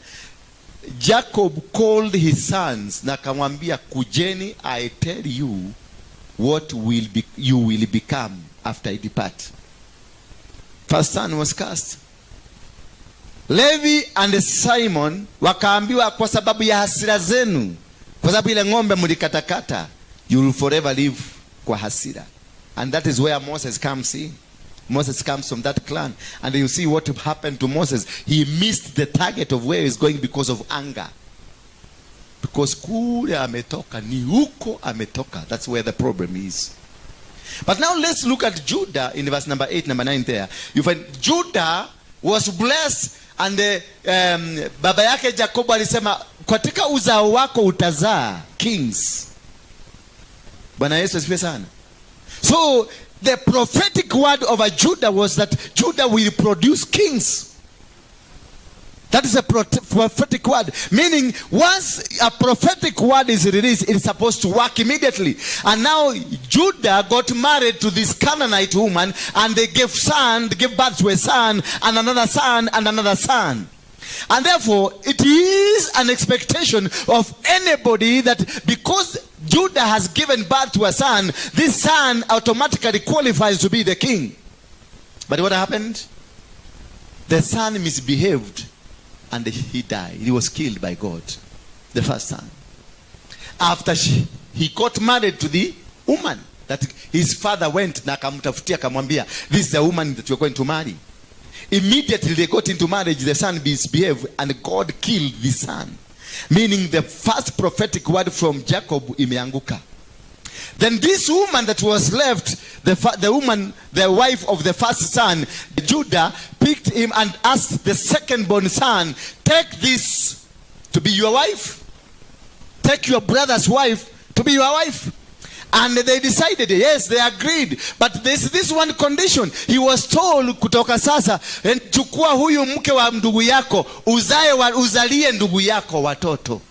Jacob called his sons na akamwambia, "Kujeni, I tell you what will be, you will become after I depart." First son was cursed. Levi and Simon wakaambiwa, "Kwa sababu ya hasira zenu, kwa sababu ile ng'ombe mlikatakata, you will forever live kwa hasira." And that is where Moses comes in. Moses comes from that clan. And you see what happened to Moses. He missed the target of where he's going because of anger. Because kule ametoka, ni huko ametoka. That's where the problem is. But now let's look at Judah in verse number 8, number 9 there. You find Judah was blessed and baba yake Jacobo alisema, "Katika uzao wako utazaa kings." Bwana Yesu asifiwe sana. So the prophetic word of a Judah was that Judah will produce kings. That is a prophetic word. Meaning, once a prophetic word is released, it's supposed to work immediately. And now Judah got married to this Canaanite woman, and they gave birth to a son, and another son, and another son. And therefore, it is an expectation of anybody that because Judah has given birth to a son, this son automatically qualifies to be the king. But what happened? The son misbehaved and he died. He was killed by God, the first son. After he got married to the woman that his father went na akamtafutia akamwambia, "This is the woman that you're going to marry." Immediately they got into marriage, the son misbehaved and God killed the son. Meaning the first prophetic word from Jacob imeanguka. Then this woman that was left, the woman, the wife of the first son, Judah, picked him and asked the second born son, "Take this to be your wife. Take your brother's wife to be your wife." And they decided, yes, they agreed. But there's this one condition. He was told, "Kutoka sasa, chukua huyu mke wa ndugu yako, uzalie ndugu yako watoto.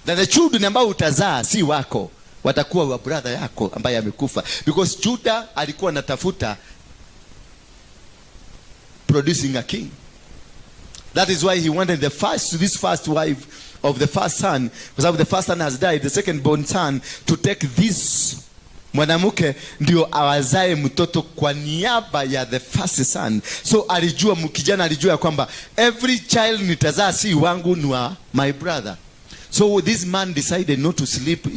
Na the children ambao utazaa si wako, watakuwa wa brother yako ambaye amekufa." Because Judah alikuwa anatafuta producing a king. That is why he wanted this first wife of the first son, kwa sababu the first son has died, the second born son, to take this mwanamke ndio awazae mtoto kwa niaba ya the first son. So alijua, kijana alijua ya kwamba every child nitazaa si wangu, ni wa my brother. So this man decided not to sleep,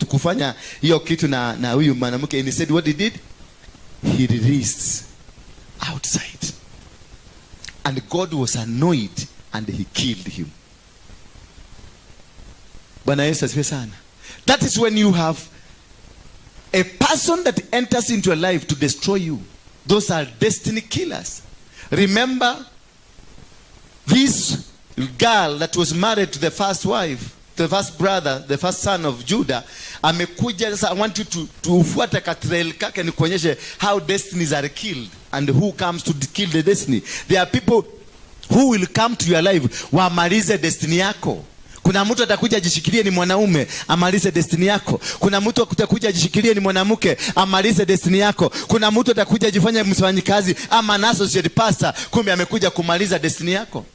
kufanya hiyo kitu na huyu mwanamke. And he said what he did, he released outside. And God was annoyed and he killed him. Bwana Yesu asifiwe sana. That is when you have a person that enters into your life to destroy you. Those are destiny killers. Remember this girl that was married to the first wife, the first brother, the first son of Judah, amekuja sasa. I want you to ufuate katrail kake nikuonyeshe how destinies are killed and who comes to kill the destiny. There are people who will come to your life wamalize destiny yako. Kuna mtu atakuja ajishikilie ni mwanaume amalize destiny yako. Kuna mtu atakuja ajishikilie ni mwanamke amalize destiny yako. Kuna mtu atakuja ajifanye mfanyikazi ama an associate pastor, kumbe amekuja kumaliza destiny yako.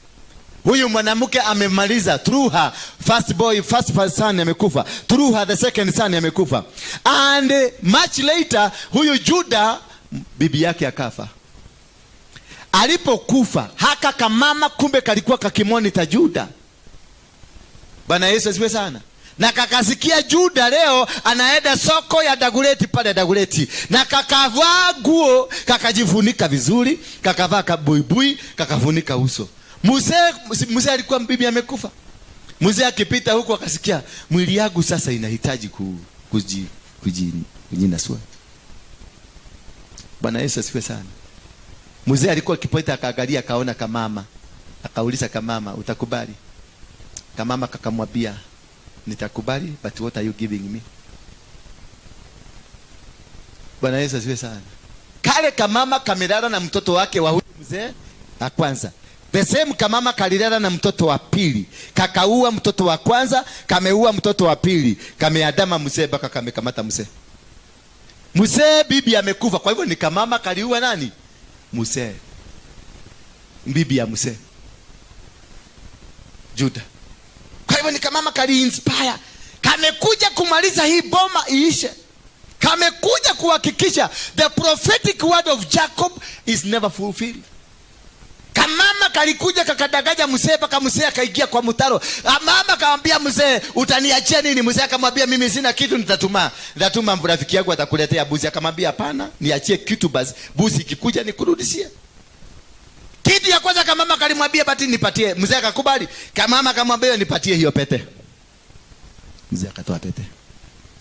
Huyu mwanamke amemaliza through her first boy, first son amekufa. Through her the second son amekufa. And much later huyu Judah Bibi yake akafa. Alipokufa haka kamama kumbe kalikuwa kakimonitor Juda. Bwana Yesu asifiwe sana. Na kakasikia Juda leo anaenda soko ya Dagureti pale Dagureti, na kakavaa nguo kakajifunika vizuri, kakavaa kabuibui, kakafunika uso. Mzee alikuwa bibi amekufa. Mzee akipita huko akasikia mwili yangu sasa inahitaji kujinasua. Bwana Yesu asifiwe sana. Mzee alikuwa akipita akaangalia akaona kamama. Akauliza kamama, utakubali? Kamama kakamwambia, nitakubali, but what are you giving me? Bwana Yesu asifiwe sana. Kale kamama kamelala na mtoto wake wa huyu mzee wa kwanza. The same kamama kalilala na mtoto wa pili. Kakaua mtoto wa kwanza, kameua mtoto wa pili. Kameadama mzee mpaka kamekamata mzee. Mzee bibi amekufa. Kwa hivyo ni kamama kaliua nani? Mzee. Bibi ya mzee. Juda. Kwa hivyo ni kamama kali inspire. Kamekuja kumaliza hii boma iishe. Kamekuja kuhakikisha the prophetic word of Jacob is never fulfilled. Kamama kalikuja kakadanganya mzee mpaka mzee akaingia kwa mtaro. Mama akamwambia mzee, utaniachia nini? Mzee akamwambia mimi sina kitu, nitatuma. Nitatuma rafiki yangu atakuletea buzi. Akamwambia hapana, niachie kitu basi. Buzi ikikuja nikurudishie. Kitu ya kwanza kamama kalimwambia bati nipatie. Mzee akakubali. Kamama akamwambia nipatie hiyo pete. Mzee akatoa pete.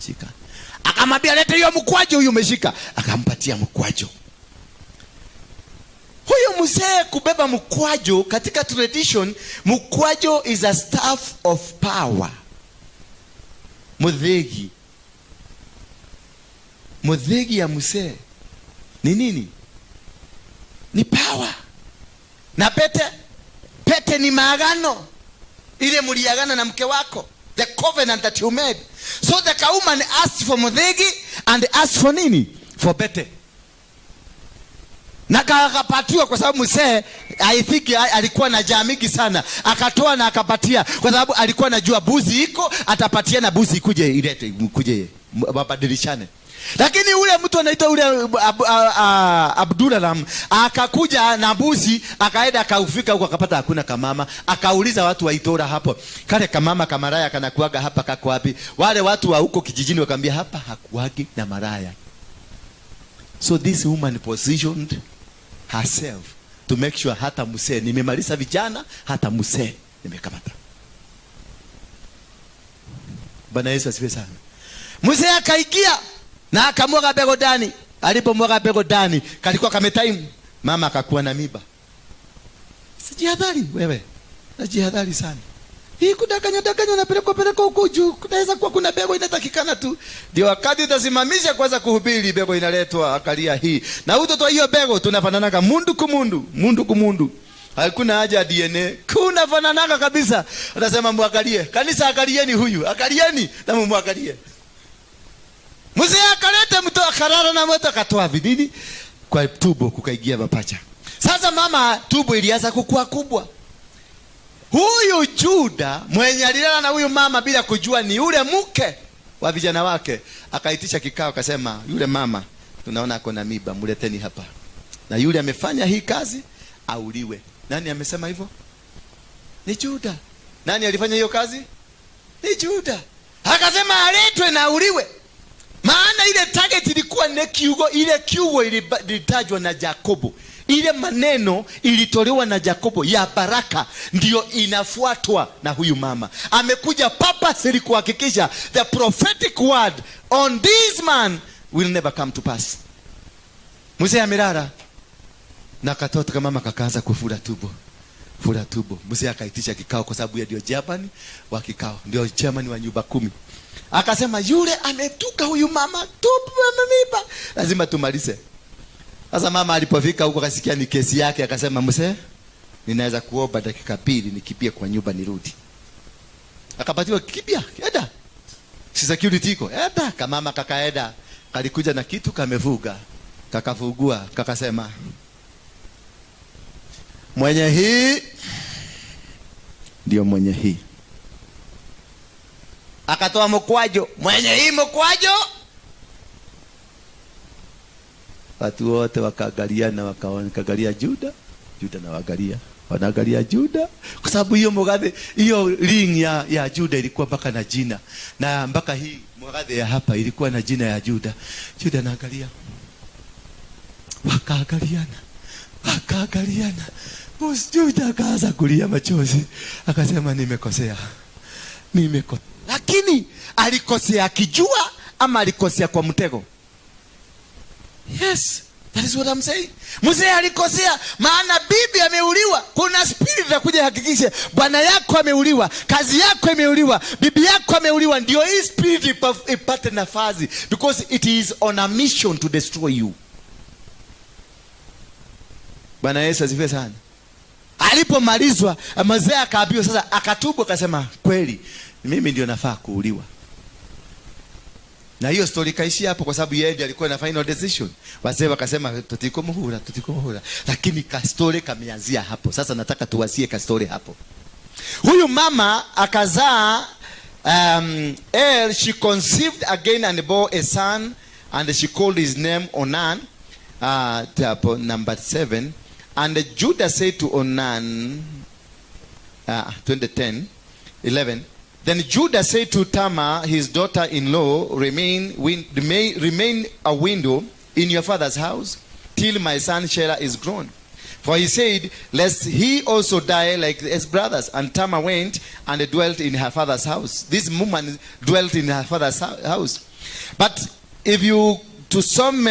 Shika. Akamwambia lete hiyo mkwaju huyu umeshika. Akampatia mkwaju. Huyu mzee kubeba mkwaju katika tradition, mkwaju is a staff of power. Muthigi. Muthigi ya mzee ni nini? Ni power. Na pete, pete ni maagano. Ile mliagana na mke wako. The covenant that you made. So the woman asked for muthigi and asked for nini? For pete. Na akapatiwa kwa sababu mzee I think alikuwa na njaa mingi sana. Akatoa na akapatia kwa sababu alikuwa anajua buzi iko, atapatia na buzi ikuje ilete ikuje wabadilishane. Lakini ule mtu anaitwa ule Abdullah akakuja na mbuzi, akaenda akaufika huko akapata hakuna kamama. Akauliza watu wa Itora hapo, kale kamama kamaraya kanakuaga hapa kako wapi? Wale watu wa huko kijijini wakamwambia hapa hakuagi na maraya. So this woman positioned herself to make sure hata mzee nimemaliza vijana, hata mzee nimekamata. Bwana Yesu asifiwe sana. Mzee akaingia na akamwaga mbegu ndani. Alipomwaga mbegu ndani, kalikuwa kametaimu. Mama akakuwa na mimba. Sijihadhari wewe. Najihadhari sana. Hii kudanganya danganya na peleko peleko huko juu. Kunaweza kuwa kuna mbegu inatakikana tu. Ndio wakati utasimamisha kwanza kuhubiri, mbegu inaletwa, akalia hii. Na utoto hiyo mbegu tunafananaga mundu kumundu, mundu kumundu. Hakuna haja ya DNA. Kuna fananaga kabisa. Anasema muangalie. Kanisa angalieni huyu. Angalieni na mumwangalie. Mzee akaleta mtu akarara na moto akatoa vidini kwa tubo kukaingia mapacha. Sasa mama tubo ilianza kukua kubwa. Huyu Juda mwenye alilala na huyu mama bila kujua ni yule mke wa vijana wake, akaitisha kikao akasema, yule mama tunaona ako na mimba, mleteni hapa. Na yule amefanya hii kazi auliwe. Nani amesema hivyo? Ni Juda. Nani alifanya hiyo kazi? Ni Juda. Akasema aletwe na auliwe. Maana ile target ilikuwa ni kiugo, ile kiugo ilitajwa na Yakobo. Ile maneno ilitolewa na Yakobo ya baraka ndio inafuatwa na huyu mama. Amekuja purposely kuhakikisha the prophetic word on this man will never come to pass. Mzee amelala na katoto kama mama kakaanza kufura tubo. Fura tubo. Mzee akaitisha kikao kwa sababu yeye ndio chairman wa kikao, ndio chairman wa nyumba 10. Akasema yule ametuka huyu mama tupu amemiba, lazima tumalize. Sasa mama alipofika huko akasikia ni kesi yake, akasema mzee, ninaweza kuomba dakika 2 nikimbie kwa nyumba nirudi. Akapatiwa kimbia, enda. Si security iko, enda. Kamama kakaenda, kalikuja na kitu kamevuga. Kakafungua, kakasema mwenye hii ndio mwenye hii. Akatoa mkwajo, mwenye hii mkwajo. Watu wote wakaangaliana, wakaangalia Juda, Juda na waangalia, wanaangalia Juda, kwa sababu hiyo mugathe, hiyo ring ya Juda ilikuwa mpaka na jina, na mpaka hii mugathe ya hapa ilikuwa na jina ya Juda. Juda naangalia, wakaangaliana, wakaangaliana. Boss Juda akaanza kulia machozi, akasema, "Nimekosea, nimekosea." Lakini alikosea akijua ama alikosea kwa mtego? Yes, that is what I'm saying. Mzee alikosea maana bibi ameuliwa. Kuna spirit ya kuja hakikishe bwana yako ameuliwa, kazi yako imeuliwa, bibi yako ameuliwa, ndio hii spirit ipate nafasi because it is on a mission to destroy you. Bwana Yesu asifiwe sana. Alipomalizwa, mzee akaambiwa sasa, akatubu akasema, "Kweli mimi ndio nafaa kuuliwa." Na hiyo story kaishia hapo, kwa sababu yeye ndiye alikuwa na final decision. Wazee wakasema, "Tutikomuhura, tutikomuhura," lakini ka story kameanzia hapo. Sasa nataka tuwasie ka story hapo. Huyu mama akazaa. Er, she conceived again and bore a son, and she called his name Onan. Hapo number 7. And Judah said to Onan, 2010, 11. Then Judah said to Tamar, his daughter-in-law, "Remain a widow in your father's house till my son Shelah is grown." For he said, "Lest he also die like his brothers." And Tamar went and dwelt in her father's house. This woman dwelt in her father's house. But if you to some,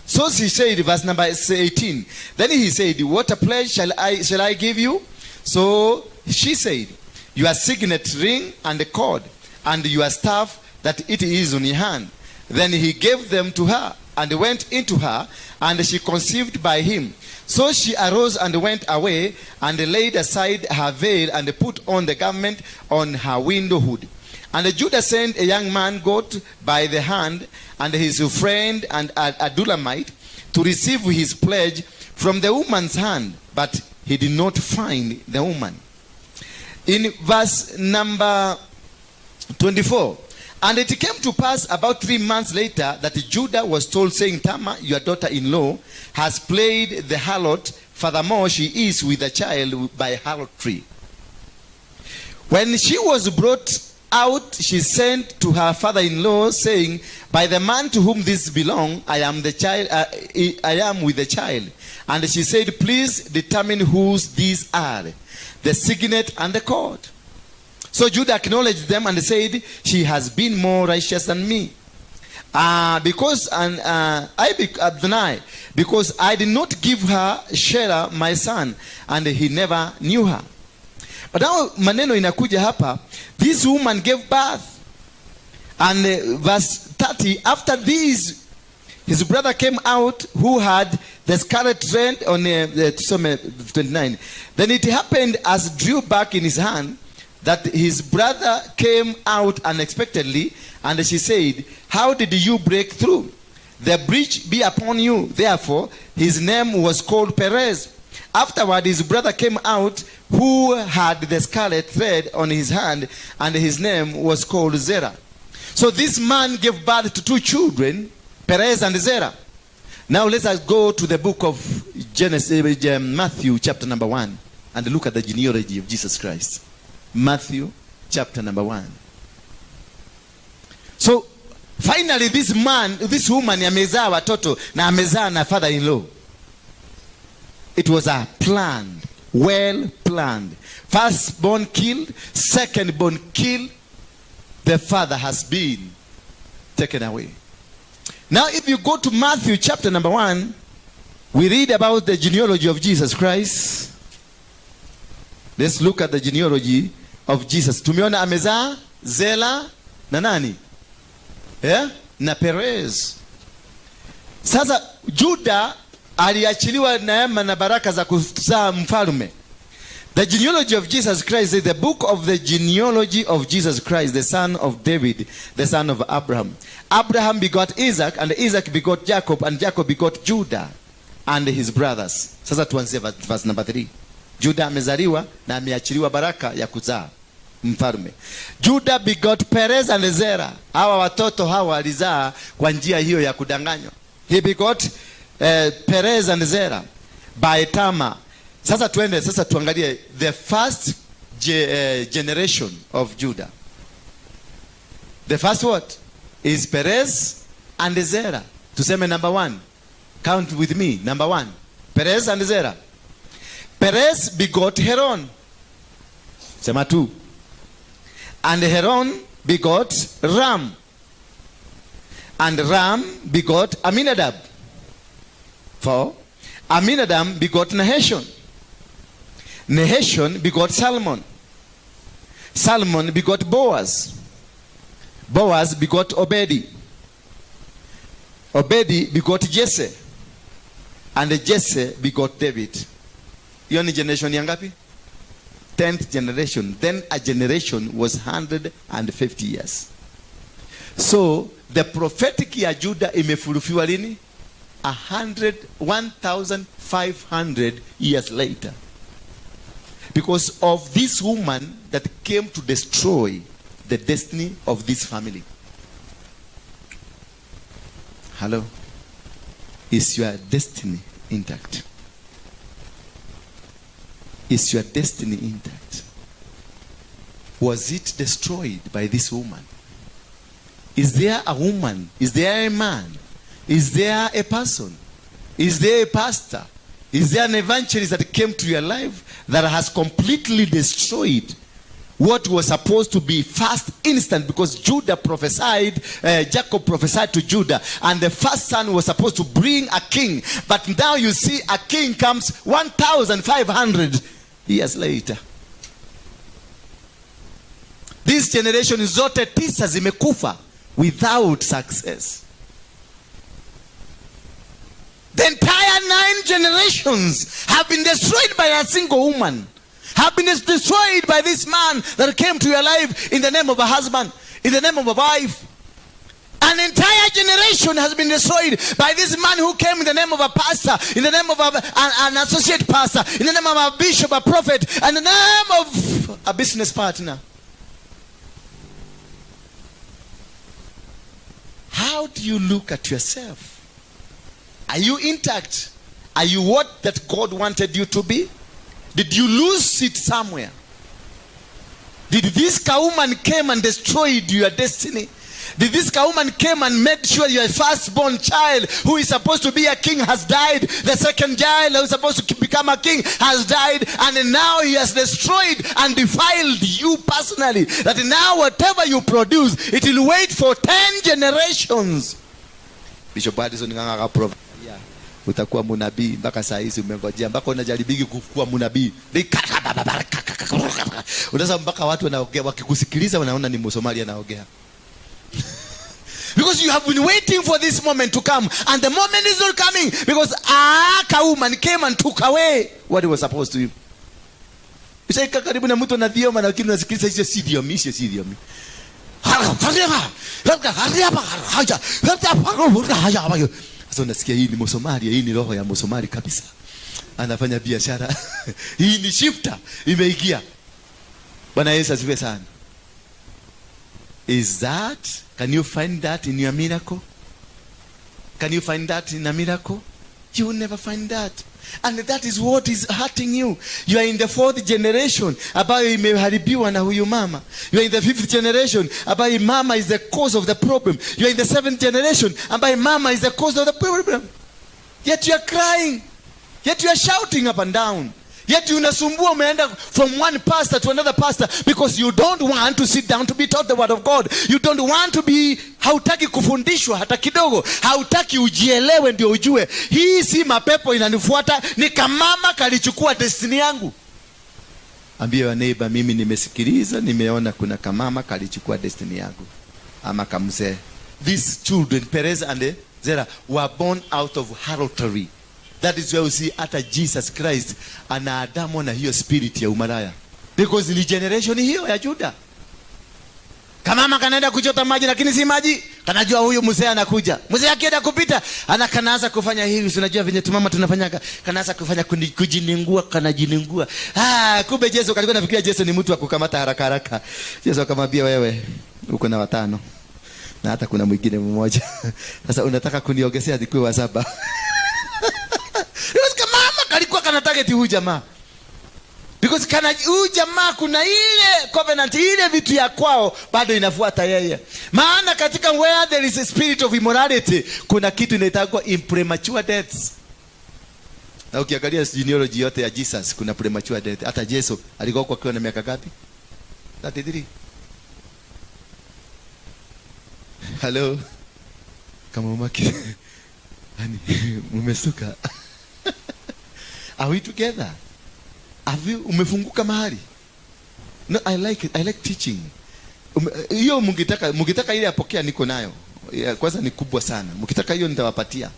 so she said, verse number 18. Then he said, "What a pledge shall I give you?" So she said, "Your signet ring and the cord, and your staff that it is on your hand." Then he gave them to her and went into her, and she conceived by him. So she arose and went away and laid aside her veil and put on the garment on her widowhood. And Judah sent a young man goat by the hand and his friend and Adullamite to receive his pledge from the woman's hand, but he did not find the woman. In verse number 24, and it came to pass about 3 months later that Judah was told, saying, "Tamar, your daughter in law, has played the harlot. Furthermore, she is with a child by harlotry." When she was brought out, she sent to her father-in-law, saying, "By the man to whom this belong, I am the child. I am with the child." And she said, "Please determine whose these are, the signet and the cord." So Judah acknowledged them and said, "She has been more righteous than me. Because and I be, than I, because I did not give her Shelah my son, and he never knew her." But now maneno inakuja hapa, this woman gave birth. And verse 30, after this, his brother came out who had the scarlet thread on tusome 29. Then it happened as drew back in his hand that his brother came out unexpectedly, and she said, "How did you break through? The breach be upon you." Therefore, his name was called Perez. Afterward, his brother came out who had the scarlet thread on his hand, and his name was called Zerah. So this man gave birth to two children, Perez and Zerah. Now let us go to the book of Genesis, Matthew chapter number 1, and look at the genealogy of Jesus Christ. Matthew chapter number 1. So finally this man, this woman amezaa watoto na amezaa na father-in-law. It was a planned, well planned. First born killed, second born killed. The father has been taken away. Now, if you go to Matthew chapter number 1, we read about the genealogy of Jesus Christ. Let's look at the genealogy of Jesus. Tumeona amezaa Zela na nani? Yeah? Na Perez. Sasa Juda aliachiliwa neema na baraka za kuzaa mfalme. The genealogy of Jesus Christ is the book of the genealogy of Jesus Christ, the son of David, the son of Abraham. Abraham begot Isaac, and Isaac begot Jacob, and Jacob begot Judah and his brothers. Sasa tuanzie verse number 3. Judah amezaliwa na ameachiliwa baraka ya kuzaa mfalme. Judah begot Perez and Zerah. Hawa watoto hawa walizaa kwa njia hiyo ya kudanganywa. He begot Perez and Zerah by Tamar. Sasa tuende sasa tuangalie the first generation of Judah. The first what? Is Perez and Zerah. Tuseme number one. Count with me. Number one. Perez and Zerah. Perez begot Hezron. Sema two. And Hezron begot Ram. And Ram begot Amminadab. Four. Amminadab begot Nahshon. Nahshon begot Salmon. Salmon begot Boaz. Boaz begot Obedi. Obedi begot Jesse. And Jesse begot David. Hiyo ni generation ya ngapi? 10th generation. Then a generation was 150 years. So the prophetic ya Judah imefulfilliwa lini? 1,500 years later. Because of this woman that came to destroy the destiny of this family. Hello? Is your destiny intact? Is your destiny intact? Was it destroyed by this woman? Is there a woman? Is there a man? Is there a person? Is there a pastor? Is there an evangelist that came to your life that has completely destroyed what was supposed to be first instant? Because Judah prophesied, Jacob prophesied to Judah, and the first son was supposed to bring a king. But now you see a king comes 1,500 years later. This generation zote tisa zimekufa without success. The entire nine generations have been destroyed by a single woman. Have been destroyed by this man that came to your life in the name of a husband, in the name of a wife. An entire generation has been destroyed by this man who came in the name of a pastor, in the name of an associate pastor, in the name of a bishop, a prophet, and in the name of a business partner. How do you look at yourself? Are you intact? Are you what that God wanted you to be? Did you lose it somewhere? Did this woman came and destroyed your destiny? Did this woman came and made sure your firstborn child who is supposed to be a king has died? The second child who is supposed to become a king has died, and now he has destroyed and defiled you personally. That now whatever you produce, it will wait for 10 generations. Bishop Addison Ng'ang'a prophet. Utakuwa munabii mpaka saa hizi umengojea mpaka unajaribigi kuwa munabii. Unaweza mpaka watu wanaongea wakikusikiliza wanaona ni Msomali anaongea. Because you have been waiting for this moment to come, and the moment is not coming because a woman came and took away what he was supposed to. Ushaika karibu na mtu anathioma lakini unasikiliza hiyo si thiomi, hiyo si thiomi. Sasa unasikia hii ni Msomali, hii ni roho ya Msomali kabisa. Anafanya biashara. Hii ni shifter imeingia. Bwana Yesu asifiwe sana. Is that, can you find that in your miracle? Can you find that in a miracle? You will never find that. And that is what is hurting you. You are in the fourth generation ambayo imeharibiwa na huyu mama. You are in the fifth generation ambayo mama is the cause of the problem. You are in the seventh generation ambayo mama is the cause of the problem. Yet you are crying. Yet you are shouting up and down. Yet unasumbua, umeenda from one pastor to another pastor because you don't want to sit down to be taught the word of God. You don't want to be, hautaki kufundishwa hata kidogo. Hautaki ujielewe ndio ujue. Hii si mapepo inanifuata, ni kamama kalichukua destiny yangu. Ambia your neighbor, mimi nimesikiliza, nimeona kuna kamama kalichukua destiny yangu. Ama kamzee. These children, Perez and Zerah, were born out of harlotry. That is where we see hata Jesus Christ anaandamwa na hiyo spirit ya umalaya. Because ni generation hiyo ya Judah. Kamama kanaenda kuchota maji lakini si maji. Kanajua huyu mzee anakuja. Mzee akienda kupita, ana kanaanza kufanya hivi. Si unajua venye tumama tunafanyaga. Kanaanza kufanya kujiningua, kanajiningua. Ah, kumbe Yesu alikuwa anafikiria Yesu ni mtu wa kukamata haraka haraka. Yesu akamwambia wewe uko na watano. Na hata kuna mwingine mmoja. Sasa unataka kuniongezea nikuwe wa saba. Because mama kalikuwa kana target huyu jamaa. Because kana huyu jamaa kuna ile covenant, ile vitu ya kwao bado inafuata yeye. Maana katika where there is a spirit of immorality kuna kitu inaitwa premature deaths. Na ukiangalia genealogy yote ya Jesus kuna premature death. Hata Yesu alikuwa akiwa na miaka ngapi? 33. Hello. Kama umaki. Yani mmesuka. Are we together? Have you umefunguka mahali? No, I like it. I like teaching. Hiyo mngetaka ile apokea niko nayo. Ya, kwanza ni kubwa sana. Mkitaka hiyo nitawapatia.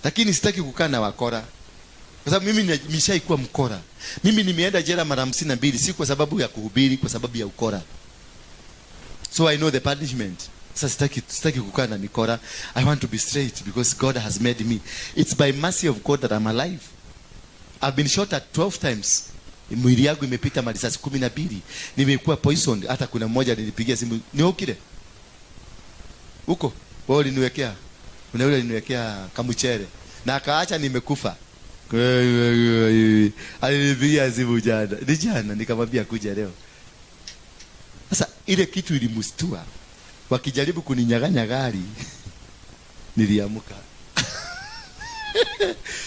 Lakini sitaki kukaa na wakora. Kwa sababu mimi nimeshaikuwa mkora. Mimi nimeenda jela mara 52, si kwa sababu ya kuhubiri, kwa sababu ya ukora. So I know the punishment. Sasa sitaki kukaa na mikora. I want to be straight because God has made me. It's by mercy of God that I'm alive. I've been shot at 12 times. Mwili yangu imepita marisasi 12. Nimekuwa poisoned. Hata kuna mmoja alinipigia simu. Ni ukile. Huko wewe uliniwekea. Kuna yule aliniwekea kamuchere. Na akaacha nimekufa. Alinipigia simu jana. Ni jana nikamwambia kuja leo. Sasa ile kitu ilimstua. Wakijaribu kuninyang'anya gari, niliamka.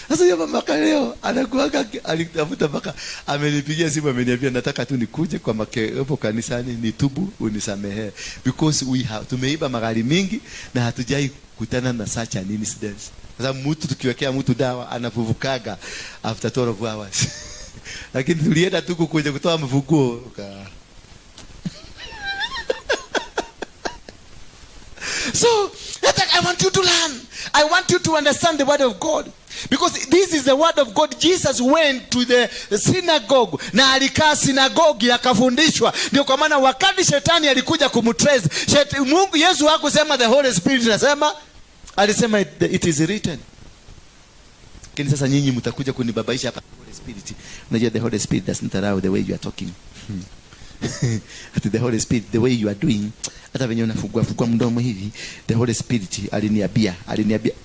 Sasa yeye mama leo anakuaga alitafuta mpaka amenipigia simu, ameniambia nataka tu nikuje kwa hapo kanisani nitubu unisamehe, because we have tumeiba magari mingi na hatujai kutana na such an incident. Sasa mtu tukiwekea mtu dawa anafufukaga after 12 hours. Lakini tulienda tu kuja kutoa mfunguo. So I want you to learn. I want you to understand the word of God. Because this is the word of God. Jesus went to the synagogue. Na alikaa synagogue akafundishwa. Ndio kwa maana wakati shetani alikuja kumtrace, Mungu Yesu hakusema the Holy Spirit anasema, alisema it is written. Lakini sasa nyinyi mtakuja kunibabaisha hapa Holy Spirit. Unajua the Holy Spirit doesn't allow the way you are talking. The Holy Spirit, the way you are doing, hata venye unafungua fungua mdomo hivi, the Holy Spirit aliniambia.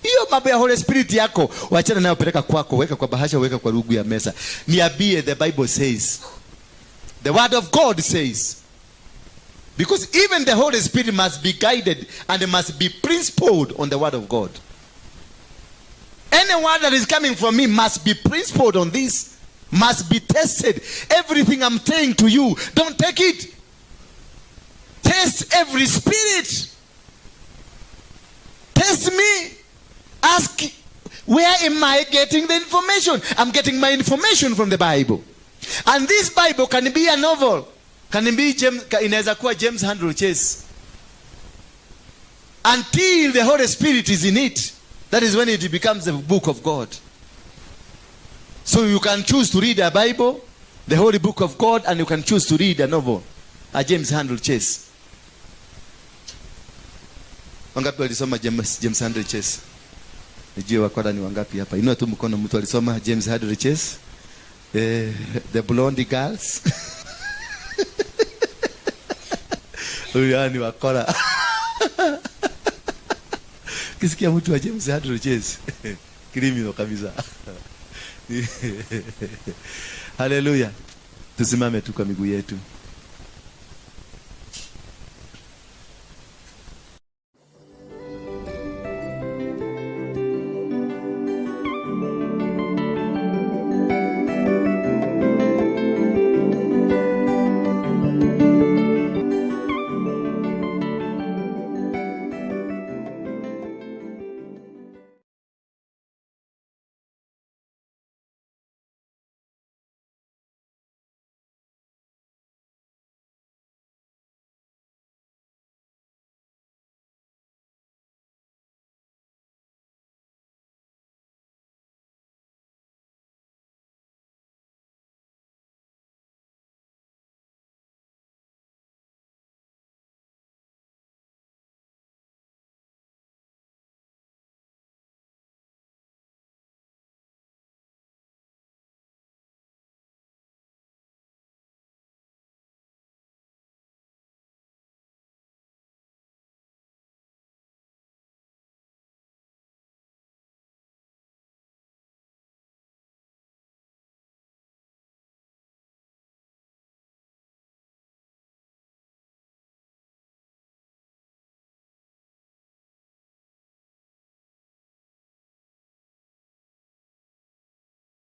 Hiyo mambo ya Holy Spirit yako, wachana nayo, peleka kwako, weka kwa bahasha, weka kwa rugu ya meza. Niambie, the Bible says. The word of God says. Because even the Holy Spirit must be guided and must be principled on the word of God. Any word that is coming from me must be principled on this. Must be tested. Everything I'm saying to you, don't take it. Test every spirit. Test me. Ask, where am I getting the information? I'm getting my information from the Bible. And this Bible can be a novel. Can be James, inaweza kuwa James Handel Chase. Until the Holy Spirit is in it, that is when it becomes the book of God. So you can choose to read a Bible, the Holy Book of God, and you can choose to read a novel, a James Handel Chase. Wangapi walisoma James Handel Chase? Nijue wakora ni wangapi hapa. Inua tu mkono mtu alisoma James Handel Chase. The Blonde Girls. Huyu ni wakora. Kisikia mtu wa James Handel Chase. Criminal kabisa. Hallelujah. Tusimame tu kwa miguu yetu.